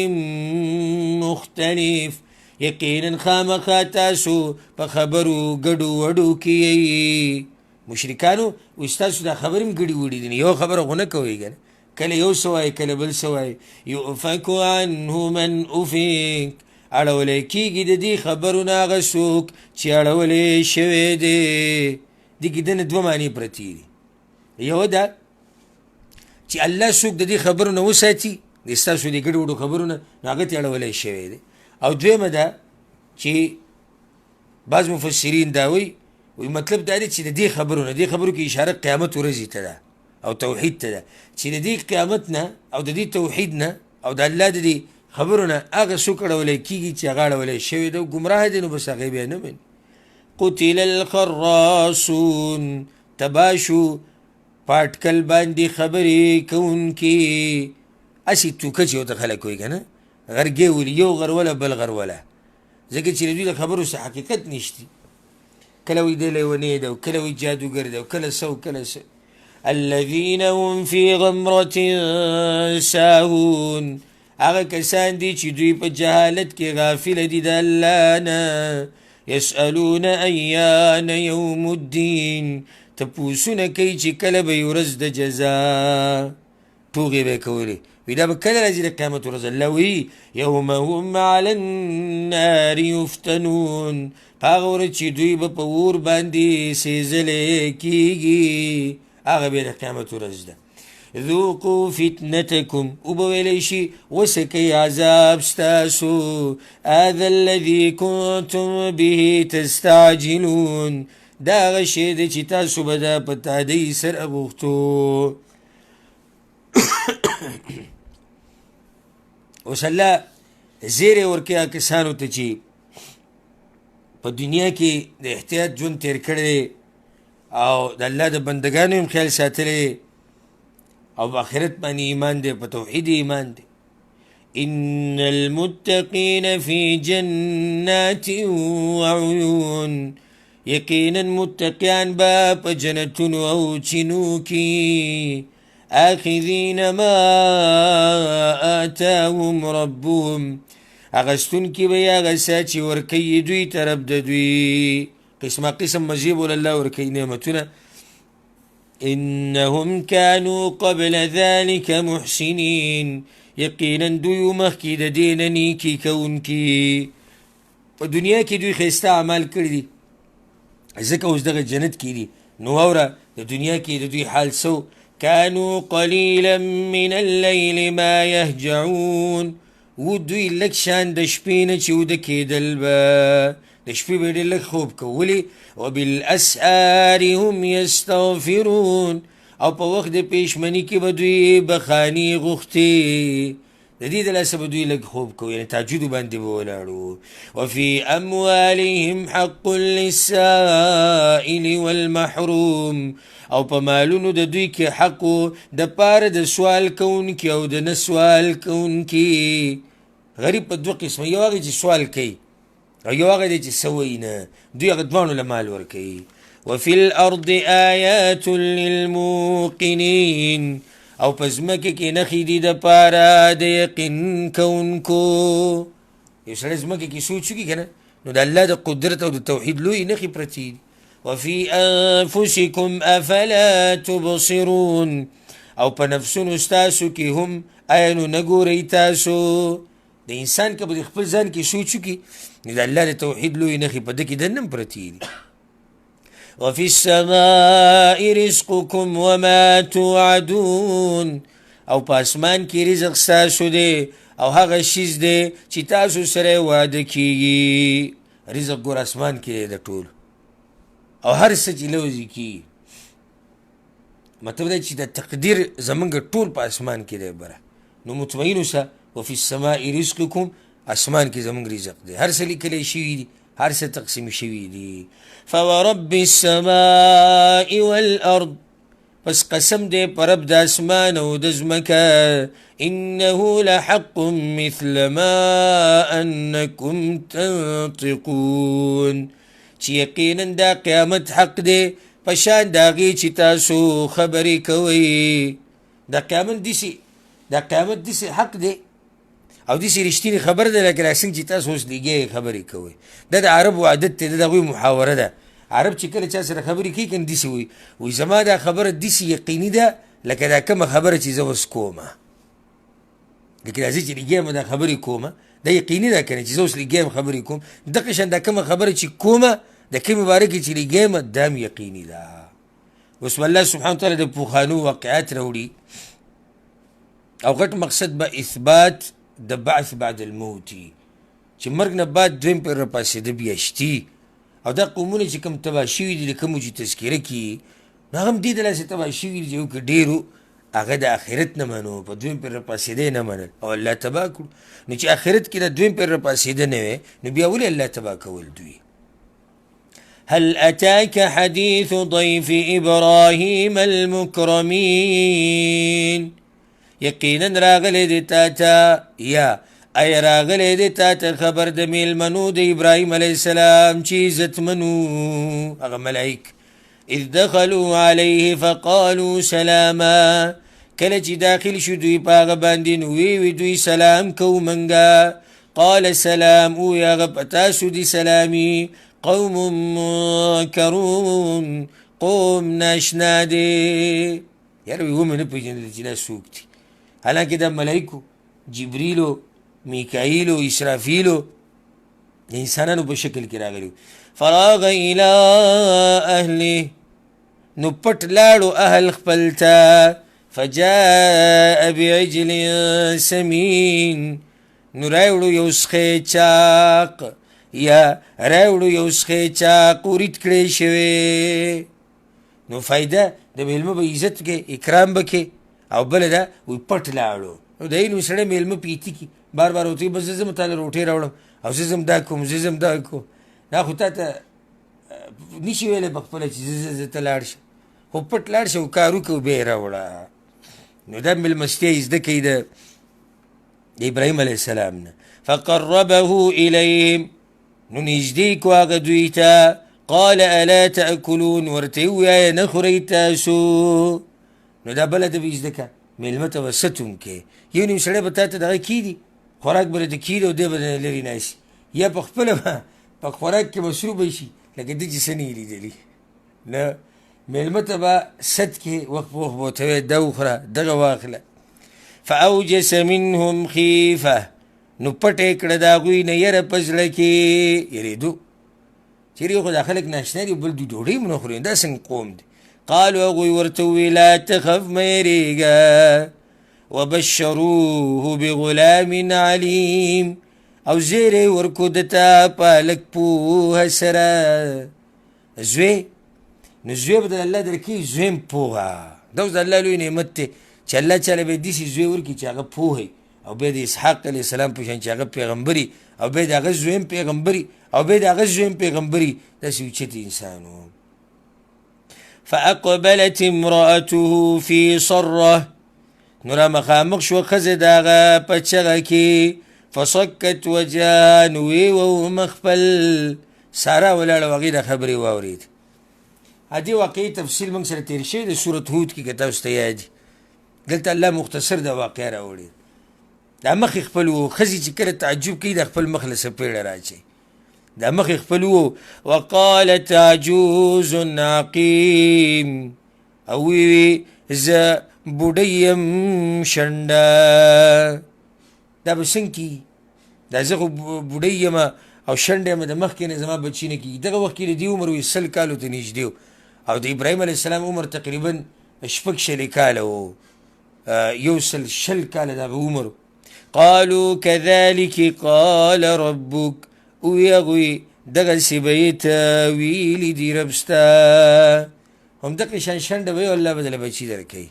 Speaker 1: مختلف. یقینا خامخا تاسو په خبرو ګډو وډو کې یئ. مشرکانو وایي ستاسو دا خبرې هم ګډې وډې دي، یو خبره خو نه کوئ که نه، کله یو څه وایي کله بل څه وایي. یؤفک عنه من افک. اړولی کېږي د دې خبرو نه هغه څوک چې اړولی شوی دی. دې کې دننه دوه معنې پرتې دي. یوه دا چې الله څوک د دې خبرو نه وساتي، د ستاسو دې ګډو وډو خبرو نه، نو هغه ته اړولی شوی دی. او دویمه دا چې بعض مفسرین دا وایي، وایي مطلب دا دی چې د دې خبرو نه، دې خبرو کې اشاره قیامت ورځې ته ده او توحید ته ده، چې د دې قیامت نه او د دې توحید نه او د الله د دې خبرو نه هغه څوک اړولی کېږي چې هغه اړولی شوی دی او ګمراه دی، نو بس هغه بیا نه مني. قتل الخراصون. تباه شو پاټکل باندې خبرې کوونکي. هسې توکه چې ورته خلک وایي که نه، غرګی ولي، یو غر وله بل غر وله، ځکه چې د دوی د خبرو څه حقیقت نشتی. کله وایي دی لیونی دی، او کله وایي جادوګر دی، او کله څه او کله څه. الذین هم فی غمرة ساهون. هغه کسان دي چې دوی په جهالت کې غافل دي د الله نه. یسألون ایان یوم الدین. تپوسونه کوي چې کله به یې ورځ د جزا. ټوغې به یې کولې، وایي دا به کله راځي د قیامت ورځ. الله وایي یوم هم علی النار یفتنون. په هغه ورځ چې دوی به په اور باندې سېځلی کېږي، هغه بیا د قیامت ورځ ده. ذوقوا فتنتکم. وبه ویلی شي وڅکئ عذاب ستاسو. هذا الذي کنتم به تستعجلون. دا هغه شی دی چې تاسو به دا په تادۍ سره غوښتو. اوس الله زیری ورکوي هغه کسانو ته چې په دنیا کې د احتیاط ژوند تېر کړی او د الله د بندګانو هم خیال ساتلی او په آخرت باندې ایمان دی، په توحید ایمان دی. ان المتقین فی جنات وعیون. یقینا متقیان به په جنتونو او چینو کې. آخذین ما آتاهم ربهم، اغستونکي به یې هغه څه چې ورکوي دوی ته رب د دوی. قسمه قسم مزې به الله ورکوي نعمتونه. انهم كانوا قبل ذلك محسنین، یقینا دوی مخکې د دې نه نیکي کوونکي. په دنیا کې دوی ښایسته اعمال کړي دي، ځکه اوس دغه جنت کې دي. نو واوره د دنیا کې د دوی حال څه و؟ كانوا قليلا من الليل ما يهجعون، و دوی لږ شان د شپې نه چې وده کېدل به، د شپې به یې ډېر لږ خوب کوو. ولې؟ وبالاسحار هم یستغفرون، او په وخت د پېشمني کې به دوی بخانې غوښتې، د دې د لاسه به دوی لږ خوب کوو، یعنې تهجدو باندې به ولاړو. وفي اموالهم حق للسائل والمحروم، او په مالونو د دوی کې حق د پاره د سوال کوونکي او د نه سوال کوونکي. غریب په دوه قسمه، یو هغه چې سوال کوي او یو هغه دی چې څه وایي نه، دوی هغه دواړو له مال ورکوي. وفي الارض آیات للموقنین، او په ځمکې کې نښې دي دپاره د یقین کوونکو. یو سړی ځمکې کې سوچ وکړي که نه، نو د الله د قدرت او د توحید لویې نښې پرتې دي. وفي انفسکم افلا تبصرون، او په نفسونو ستاسو کې هم آیا نو نه ګورئ تاسو؟ د انسان که په خپل ځان کې سوچ وکړي نو د الله د توحید لویې نښې په ده کې دننه هم پرتې دي. وفي السماء رزقكم وما توعدون، او په اسمان کې رزق ستاسو دی او هغه شیز دی چې تاسو سره وعده کیږي. رزق ګور اسمان کې دی د ټولو، او هر څه چې لوځي کیږي، مطلب دا چې د تقدیر زمونږ ټول په اسمان کې دی بره. نو مطمئن اوسه، وفي السماء رزقكم، اسمان کې زمونږ رزق دی، هر څه لیکلی شوي دي، هر څه تقسیم شوي دي. فورب السماء والارض، پس قسم دی په رب د اسمان او د ځمکه، انه لحق مثل ما انکم تنطقون، چې یقینا دا قیامت حق دی په شان د هغې چې تاسو خبرې کوئ. دا قیامت داسې، دا قیامت داسې حق دی او داسې رښتینې خبره ده، لکه څنګه چې تاسو اوس لګیا یې خبرې کوئ. دا د عربو عادت دی، دا د هغوی محاوره ده. عرب چې کله چا سره خبرې کوي که نه داسې وایي، وایي زما دا خبره داسې یقیني ده لکه دا کومه خبره چې زه اوس کومه، لکه دا زه چې لګیا یم دا خبرې کومه، دا یقیني ده که نه چې زه اوس لګیا یم خبرې کوم، دغه شان دا کومه خبره چې کومه د کومې باره کې چې لګیا یم دا هم یقیني ده. اوس به الله سبحانه وتعالی د پخوانو واقعات راوړي، او غټ مقصد به اثبات د بعث بعد الموت، چې مرګ نه بعد دویم پیر راپاڅېده بیا شتي. او دا قومونه چې کوم تباه شوي دي، د کومو چې تذکره کېږي، نو هغه هم دې د لاسه تباه شوي دي چې یو که ډېرو هغه د آخرت نه منو، په دویم پیر راپاڅېده یې نه منل او الله تباه کړو. نو چې آخرت کې د دویم پیر راپاڅېده نه وی، نو بیا ولې الله تباه کول دوی؟ هل أتاك حديث ضيف إبراهيم المكرمين، یقینا راغلی دی تا ته، یا ای راغلی دی تا ته خبر د میلمنو د ابراهیم علیه السلام چې عزتمنو هغه ملائک. اذ دخلوا علیه فقالوا سلاما، کله چې داخل شو دوی په هغه باندې نو ویې وي دوی سلام کوو موږ. قال سلام، ووایي هغه په تاسو دي سلامي. قوم منکرون، قوم ناشنا دی. یاره وایي ومې نه پېژندل چې دا څوک دي، حالانکه دا ملایکو جبریلو، میکائیلو، اسرافیلو د انسانانو په شکل کې راغلي. فراغ الی اهله، نو پټ لاړو اهل خپل ته. فجاء بعجل سمین، نو راوړو یو سخی چاق، یا راوړو یو سخی چاق ورید کړی شوی. نو فایده د میلمه به عزت کې اکرام به کې، او بله ده وایي پټ لاړو. نو د نو سړی میلمه پیتي کي بار بار ورته وایي بس زه ځم تا له روټۍ راوړم، او زه ځم دا کوم، زه ځم دا کوم. دا خو تا ته نشي ویلی په خپله چې زه زه ته لاړ شه، خو پټ لاړ شه او کار وکړه او بیا یې راوړه. نو دا میلمستیا یې زده کوي د ابراهیم علیه السلام نه. فقربه الیهم، نو نږدې کړو هغه دوی ته. قال الا تأکلون، ورته یې ووایه نه خورئ تاسو؟ نو نو دا بله ته به یې زده که مېلمه ته به ست هم کوې. یو نیم سړی به تا ته دغه کښېږدي، خوراک به درته کښېږدي او دی به درنه لرې ناست، یا په خپله به په خوراک کې مصروف شي لکه ده چې څه نه یې لیدلي. نه، مېلمه ته به ست کې وخت په وخت به ورته وایې دا وخوره، دغه واخله. فأوجس منهم خیفه، نو پټه یې کړه د هغوی نه یره په زړه کې، یرېدو چېرې خو دا خلک ناشنا دي، بل دوی ډوډۍ هم نه خوري، دا څنګه قوم دی. قالو هغوی ورته وویل لا تخف، مه یرېږه. وبشروه بغلام علیم، او زیری ورکو ده ته په هلک پوهه سره. زوی، نو زوی به د الله درکوي، زوی هم پوهه. دا اوس د الله لوی نعمت دی چې الله چاله به داسې زوی ورکړي چې هغه پوه وي، او بیا د اسحاق علیه السلام په شان چې هغه پیغمبري، او بیا د هغه زوی هم پیغمبري، او بیا د هغه زوی هم پیغمبري، داسې اوچت انسان و. فأقبلت امرأته في صرة، نو را مخامخ شوه ښځه د هغه په چغه کې. فصکت وجهها، نو ویې وه مخ خپل. سارا ولاړه وه، هغې دا خبرې واورېد. دې واقعې تفصیل موږ سره تېر شوی د سورت هود کې، که تاسو ته یاد وي. دلته الله مختصر دا واقعه راوړې. دا مخ یې خپل و، ښځې چې کله تعجب کوي دا خپل مخ له څپېړه راچوي، دا مخ یې خپل و. وقالت عجوز عقیم، او وی زه بوډۍ یم شنډه. دا به څنګه کېږي؟ دا زه خو بوډۍ یم او شنډه یم، د مخکې نه زما بچي نه کېږي. دغه وخت کې د دې عمر وي 100 کالو ته نږدې و، او د ابراهیم علیه السلام عمر تقریبا 26 کاله و، 120 کاله د هغه عمر. قالو كذلك قال ربك، ووی هغوی دغسې به یې ته ویلي دي رب ستا. همدغه شان شنډه به یې الله به درله بچي درکوي.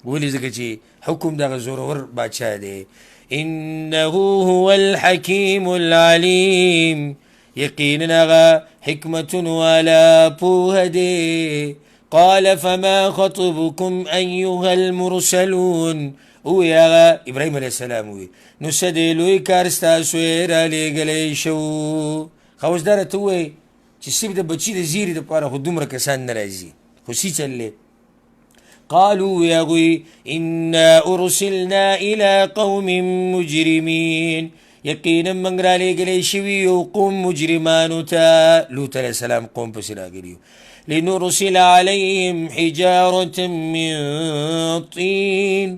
Speaker 1: ولې؟ ځکه چې حکم دغه زورور باچا دی. انه هو الحکیم العلیم، یقینا هغه حکمتونو والا پوهه دی. قال فما خطبكم أيها المرسلون، ووی هغه ابراهیم علیه السلام ووی نو څه دی لوی کار ستاسو یې رالیږلی شو. ښه اوس دا راته ووایي چې صرف د بچي د زیري دپاره خو دومره کسان نه راځي، خو څه چل دی؟ قالوا يا غوي إنا أرسلنا إلى قوم مجرمين، یقینا موږ رالیږلی شوي یو قوم مجرمانو ته. لوط علیه السلام قوم پسې راغلي یو. لنرسل عليهم حجارة من طين،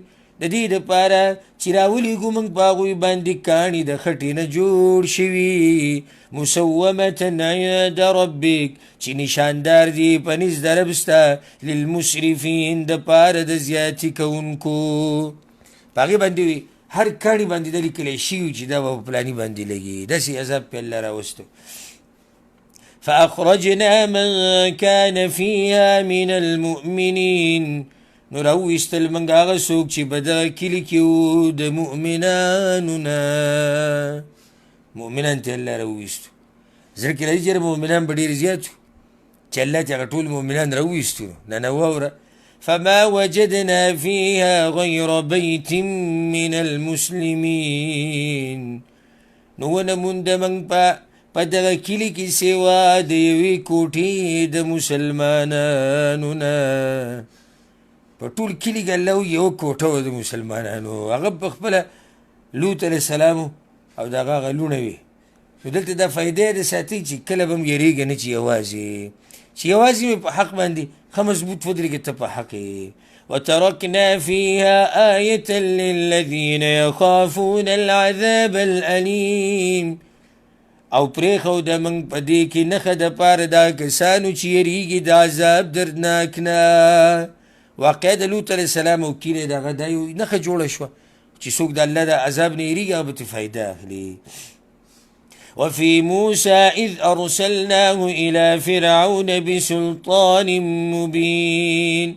Speaker 1: د دې دپاره چې راولیږو موږ په هغوی باندې کاڼي د خټې نه جوړ شوي. مسومة عند ربک، چې نشاندار دي په نزد د رب ستا. للمسرفین، دپاره د زیاتي کوونکو. په هغې باندې وي هر کاڼي باندې دا لیکلی شوي چې دا به په فلاني باندې لګي، داسې عذاب پې الله راوستو. فأخرجنا من كان فيها من المؤمنين، نو راوویستل موږ هغه څوک چې په دغه کلي کې وو د مؤمنانو نه. مؤمنان ته الله راوویستو. زړه کې راځي چې مؤمنان به ډېر زیات وو، چې الله ته هغه ټول مؤمنان راوویستو. نه نه واوره. فما وجدنا فيها غير بيت من المسلمين، نو ونه مونده موږ په دغه کلي کې سوا د یوې کوټې د مسلمانانو نه. په ټول کلي کې الله وایي یوه کوټه وه د مسلمانانو، هغه په خپله لوط علیه السلام او د هغه هغه لوڼه وې. نو دلته دا فایده یې د ساتي چې کله به هم یېرېږه نه چې یوازې مې په حق باندې ښه مضبوط ودرېږه، ته په حق یې. وتركنا فيها آية للذين يخافون العذاب الأليم، او پرېښوده موږ په دې کې نښه دپاره د کسانو چې یېرېږي د عذاب دردناک نه. واقعه د لوط علیه السلام او کلی د هغه دا یو نښه جوړه شوه چې څوک د الله د عذاب نه یېرېږي هغه به ترې فایده اخلي. وفي موسى إذ أرسلناه إلى فرعون بسلطان مبين،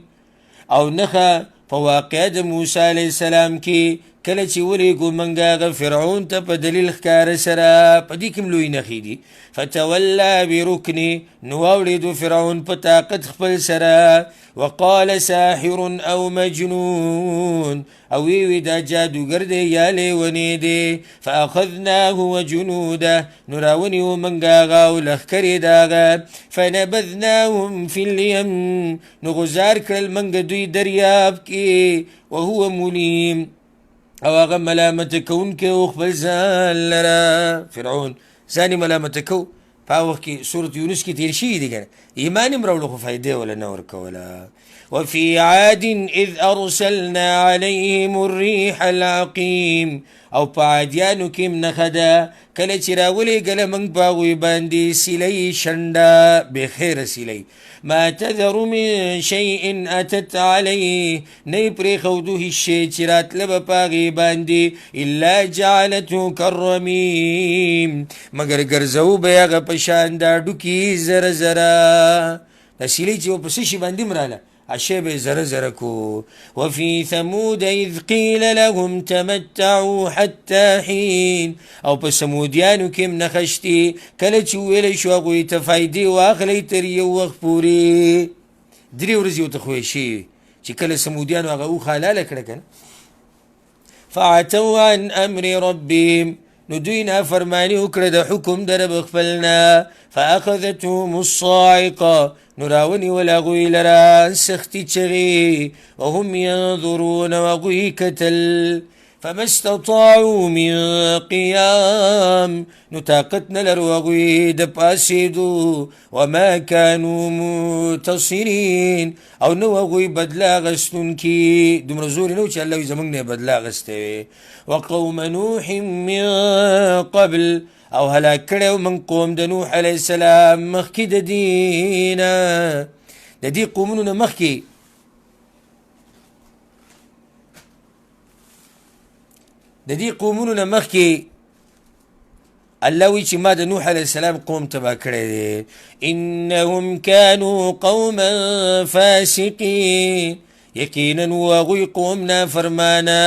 Speaker 1: او نښه په واقعه د موسی علیه السلام کې کله چې ولېږو موږ هغه فرعون ته په دلیل ښکاره سره، په دې کې هم لوی نښې دي. فتولی برکنه، نو واوړېدو فرعون په طاقت خپل سره. وقال ساحر او مجنون، او وی وی دا جادوګر دی یا لیونی دی. فاخذناه وجنوده، نو راونیو موږ هغه او لښکر یې د هغه. فنبذناهم فی الیم، نو غزار کړل موږ دوی دریاب کې. وهو ملیم، او هغه ملامت کوونکی و خپل ځان لره. فرعون ځان یې ملامت کو. په هغه وخت کې سورت یونس کې تېر شوي دي که نه، ایمان یې هم راوړو خو فایده یې وله نه ورکوله. وفي عاد اذ ارسلنا عليهم الريح العقيم، او په عادیانو کې هم نښه ده کله چې راولېږله موږ په هغوی باندې سیلۍ شنډه، بې خیره سیلۍ. ما تذر من شیء اتت علیه، نه یې پرېښودو هیڅ شی چې راتله به په هغې باندې، الا جعلته کالرمیم، مګر ګرځوو به یې هغه په شان د هډوکي زره زره. دا سیلۍ چې په څه شي باندې هم راله، شی به یې زره زره کو. وفي ثمود اذ قیل لهم تمتعوا حتی حین، او په ثمودیانو کې هم نښه شتې کله چې وویلی شو هغوی ته فایدې واخلئ تر یو وخت پورې. درې ورځې ورته ښویې شوې چې کله ثمودیانو هغه اوښه حلاله کړه که نه. فعتوا عن امر ربهم، نو دوی نافرماني وکړه د حکم د رب خپل نه. فاخذتهم الصاعقه، نو راونیول هغوی لره سختې چغې. وهم ینظرون، او هغوی کتل. فما استطاعوا من قیام، نو طاقت نه لرو هغوی د پاڅېدو. وما كانوا منتصرین، او نه هغوی بدله اخیستونکي. دومره زور یې نه و چې الله وایي زموږ نه یې بدله اخیستی وي. وقوم نوح من قبل، او هلاک کړی و موږ قوم د نوح علیه السلام مخکې د دینه، د دې قومونو نه مخکې. د دې قومونو نه مخکې الله وایي چې ما د نوح علیه السلام قوم تباه کړی دی. انهم کانو قوما فاسقین، یقینا و هغوی قوم نافرمانه.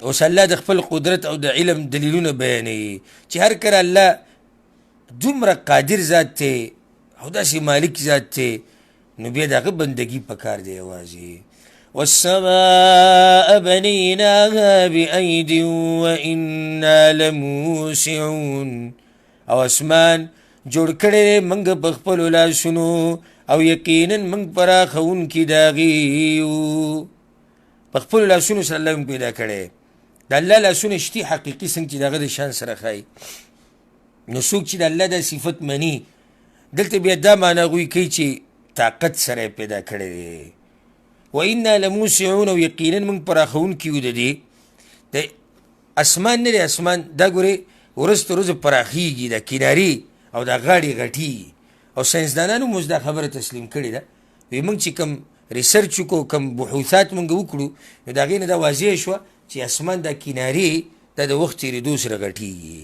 Speaker 1: اوس الله د خپل قدرت او د علم دلیلونه بیانوي چې هر کله الله دومره قادر ذات دی او داسې مالک ذات دی، نو بیا د هغه بندګي پکار دی یوازې. والسماء بنيناها بأيد وإنا لموسعون، او اسمان جوړ کړی دی موږ په خپلو لاسونو او یقینا موږ پراخوونکي د هغې یو. په خپلو لاسونو سره الله موږ پیدا کړی. د الله لاسونه شتي حقیقي څنګه چې د هغه د شان سره ښایي. نو څوک چې د الله دا صفت مني، دلته بیا دا معنا هغوی کوي چې طاقت سره یې پیدا کړی دی. وإنا لموسعون، او یقینا موږ پراخوونکي یو د دې. د اسمان نه دی، اسمان دا ګورې ورځ تر ورځې پراخېږي، دا کنارې او دا غاړې غټېږي. او ساینسدانانو هم اوس دا خبره تسلیم کړې ده. وایي موږ چې کوم ریسرچ وکړو، کوم بحوثات موږ وکړو، نو د هغې نه دا واضح شوه چې اسمان دا کنارې دا د وخت تېرېدو سره غټېږي.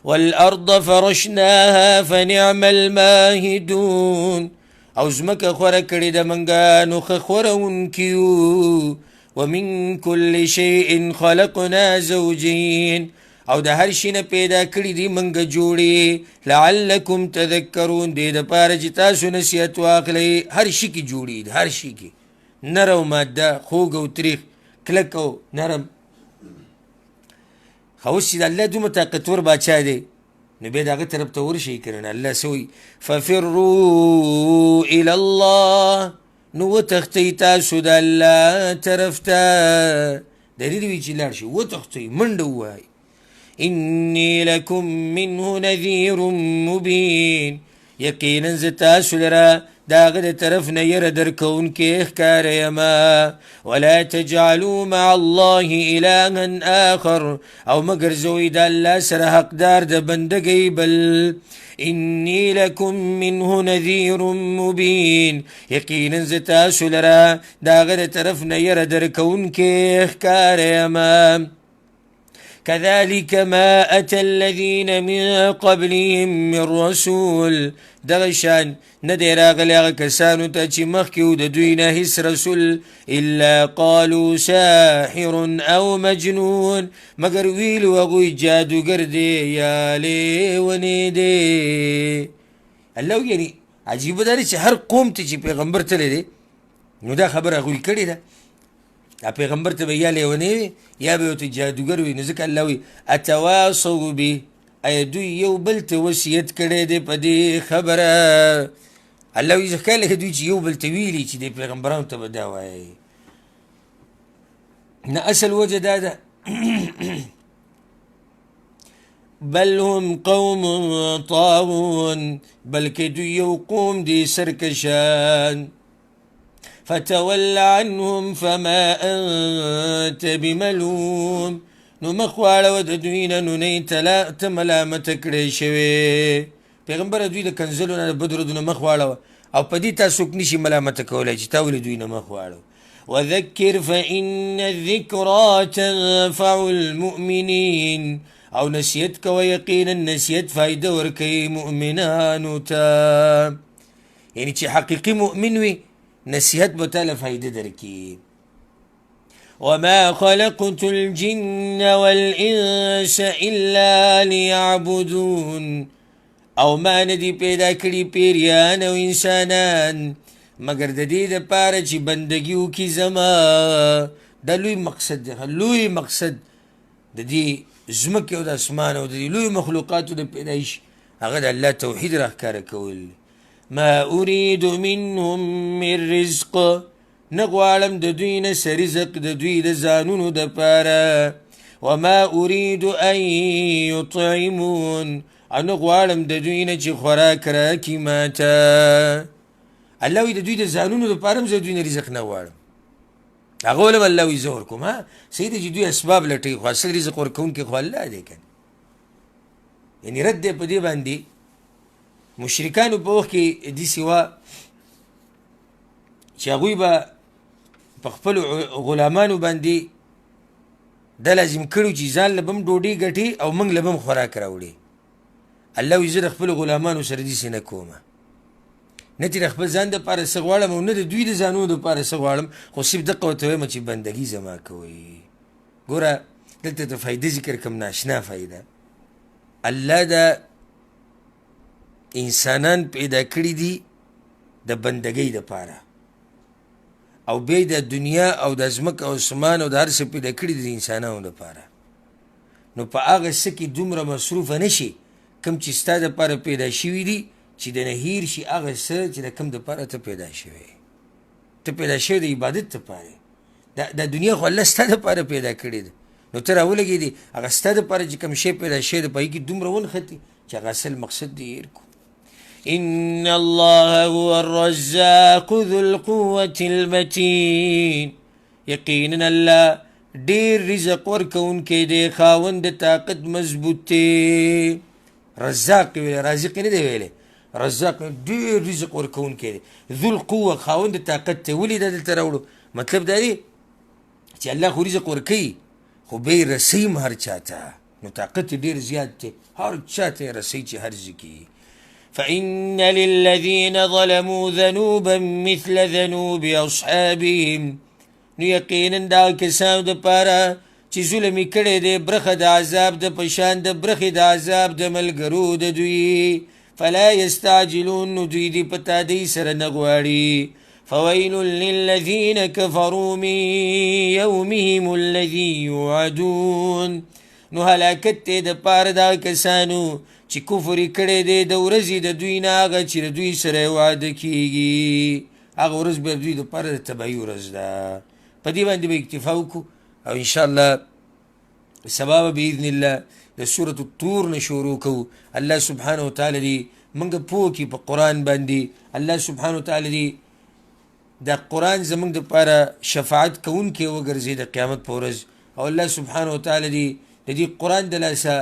Speaker 1: والارض فرشناها فنعم الماهدون، او ځمکه خوره کړې ده موږ نو ښه خورونکي یو. ومن کل شیء خلقنا زوجین، او د هر شي نه پیدا کړي دي موږ جوړې. لعلکم تذکرون، دې دپاره چې تاسو نصیحت واخلئ. هر شي کې جوړې دي، هر شي کې نر او ماده، خوږ او تریخ، کلک او نرم. خو اوس چې د الله دومره طاقتور باچا دی، نو بیا د هغه طرف ته ورشئ که نه. الله څه وایي؟ ففروا الی الله، نو وتښتئ تاسو د الله طرف ته. د دې وي چې لاړ شئ، وتښتئ، منډه ووهئ. انی لکم منه نذیر مبین، یقینا زه تاسو لره د هغه د طرف نه یره درکوونکی ښکاره یم. ولا تجعلوا مع الله الها آخر، او مه ګرځوئ د الله سره حقدار د بندګۍ بل. انی لکم منه نذیر مبین، یقینا زه تاسو لره د هغه د طرف نه یره درکوونکی ښکاره یم. كذلك ما أتى الذين من قبلهم من رسول. دغه شان نه دی راغلی هغه کسانو ته چې مخکې و د دوی نه هیڅ رسول، الا قالو ساحر او مجنون، مګر ویلو هغوی جادوګر دی یا لیونی دی. الله یعنی عجیبه دا دی چې هر قوم ته چې پیغمبر تللی دی نو دا خبره هغوی کړې ده. دا پیغمبر ته به یا لیونی وي یا به ورته جادوګر وي. نو ځکه الله وایي اتواصو به، ایا دوی یو بل ته وصیت کړی دی په دې خبره؟ الله وایي ځکه لکه دوی چې یو بل ته ویلي چې دې پیغمبرانو ته به دا وایي. نه اصل وجه دا ده، بل هم قوم طاغون، بلکې دوی یو قوم دي سرکشان. فتول عنهم فما أنت بملوم، نو مخ واړوه د دوی نه نو نه یې ته ملامته کړی شوې. پیغمبره دوی د کنځلو نه د بدو ردو نه مخ واړوه، او په دې تا څوک نشي ملامته کولی چې تا ولې دوی نه مخ واړوه. وذکر فإن الذکرى تنفع المؤمنین، او نصیحت کوه یقینا نصیحت فایده ورکوي مؤمنانو ته. یعنی چې حقیقي مؤمن وي نصیحت به تاله فایده درکړي. وما خلقت الجن والإنس إلا ليعبدون، او ما نه دي پیدا کړي پیریان او انسانان مګر د دې دپاره چې بندګي وکړي زما. دا لوی مقصد دی، لوی مقصد د دې ځمکې او د اسمان او د دې لوی مخلوقاتو د پیدایش هغه د الله توحید راښکاره کول. ما اريد منهم من رزق، نه غواړم د دوی نه څه رزق د دوی د ځانونو دپاره. وما اريد ان يطعمون، او نه غواړم د دوی نه چې خوراک راکړي ماته. الله وایي د دوی د ځانونو دپاره هم زه دوی نه رزق نه غواړم. هغه ولم الله وایي زه ورکوم. ها صحیح دی چې دوی اسباب لټوي، خو اصل رزق ورکوونکی خو الله دی که نه. یعنې رد دی په دې باندې مشرکانو په وخت کې داسې وه چې هغوی به په خپلو غلامانو باندې دا لازم کړو چې ځان له به هم ډوډۍ ګټي او موږ له به هم خوراک راوړي. الله وایي زه د خپلو غلامانو سره داسې نه کوم، نه چې د خپل ځان دپاره څه غواړم او نه د دوی د ځانونو دپاره څه غواړم، خو صرف دقه ورته وایم چې بندګي زما کوئ. ګوره دلته ته فایده ذکر کوم، ناشنا فایده. الله دا انسانان پیدا کړي دي د بندګۍ دپاره، او بیا د دنیا او د ځمکه او اسمان او د هر څه پیدا کړي دي د انسانانو دپاره. نو په هغه څه کې دومره مصروفه نه شي کوم چې ستا دپاره پیدا شوي دي، چې د نه هېر شي هغه څه چې د کوم دپاره ته پیدا شوی. ته پیدا شوی د عبادت دپاره، دا دنیا خو الله ستا دپاره پیدا کړې ده، نو ته راولګېدې هغه ستا دپاره چې کوم شی پیدا شوی دی په هغې کې دومره ونښتې چې هغه اصل مقصد دې هېر کړو. إن الله هو الرزاق ذو القوة المتين، یقینا الله ډېر رزق ورکوونکی دی، خاوند د طاقت مضبوط دی. رزاق یې ویلی، رازق یې نه دی ویلی، رزاق ډېر رزق ورکوونکی دی، ذو القوة خاوند د طاقت دی. ولې دا دلته راوړو؟ مطلب دا دی چې الله خو رزق ورکوي خو بیا یې رسوي هم هر چا ته، نو طاقت یې ډېر زیات دی، هر چا ته یې رسوي چې هر ځای کې. فإن للذين ظلموا ذنوبا مثل ذنوب أصحابهم، نو یقینا دا کسانو دپاره چې ظلم یې کړی دی برخه د عذاب د په شان د برخې د عذاب د ملګرو د دوی. فلا یستعجلون، نو دوی دې په تادۍ سره نه غواړي. فویل للذین کفروا من یومهم الذي یوعدون، نو هلاکت دی دپاره د هغه کسانو چې کفر یې کړی دی د ورځې د دوی نه هغه چې د دوی سره یې وعده کیږي. هغه ورځ بیا دوی دپاره د تباهي ورځ ده. په دې باندې به اکتفا وکړو او انشاءالله سبا به باذن الله د سورة الطور نه شروع کوو. الله سبحانه وتعالی دې موږ پوه کړي په قرآن باندې. الله سبحانه وتعالی دې دا قرآن زموږ دپاره شفاعت کوونکی وګرځي د قیامت په ورځ، او الله سبحانه وتعالی دې د دې قرآن د لاسه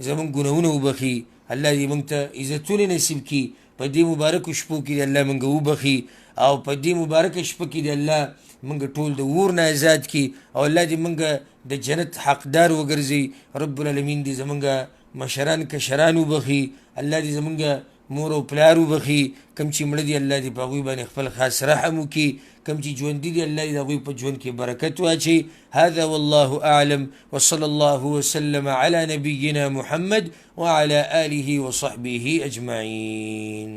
Speaker 1: زموږ ګناهونه وبخښي. الله دې موږ ته عزتونه نصیب کړي. په دې مبارکو شپو کې دې الله مونږ وبخښي او په دې مبارکه شپه کې دې الله مونږ ټول د اور نه ازاد کړي او الله دې مونږ د جنت حقدار وګرځي. رب العالمین دې زمونږ مشران کشران وبخښي، الله دې زمونږ مور او پلار وبخښي، کوم چې مړه دي الله دې په هغوی باندې خپل خاص رحم وکړي، کوم چې ژوندي دي الله دې د هغوی په ژوند کې برکت واچوي. هذا والله اعلم، وصلى الله وسلم على نبينا محمد وعلى آله وصحبه اجمعين.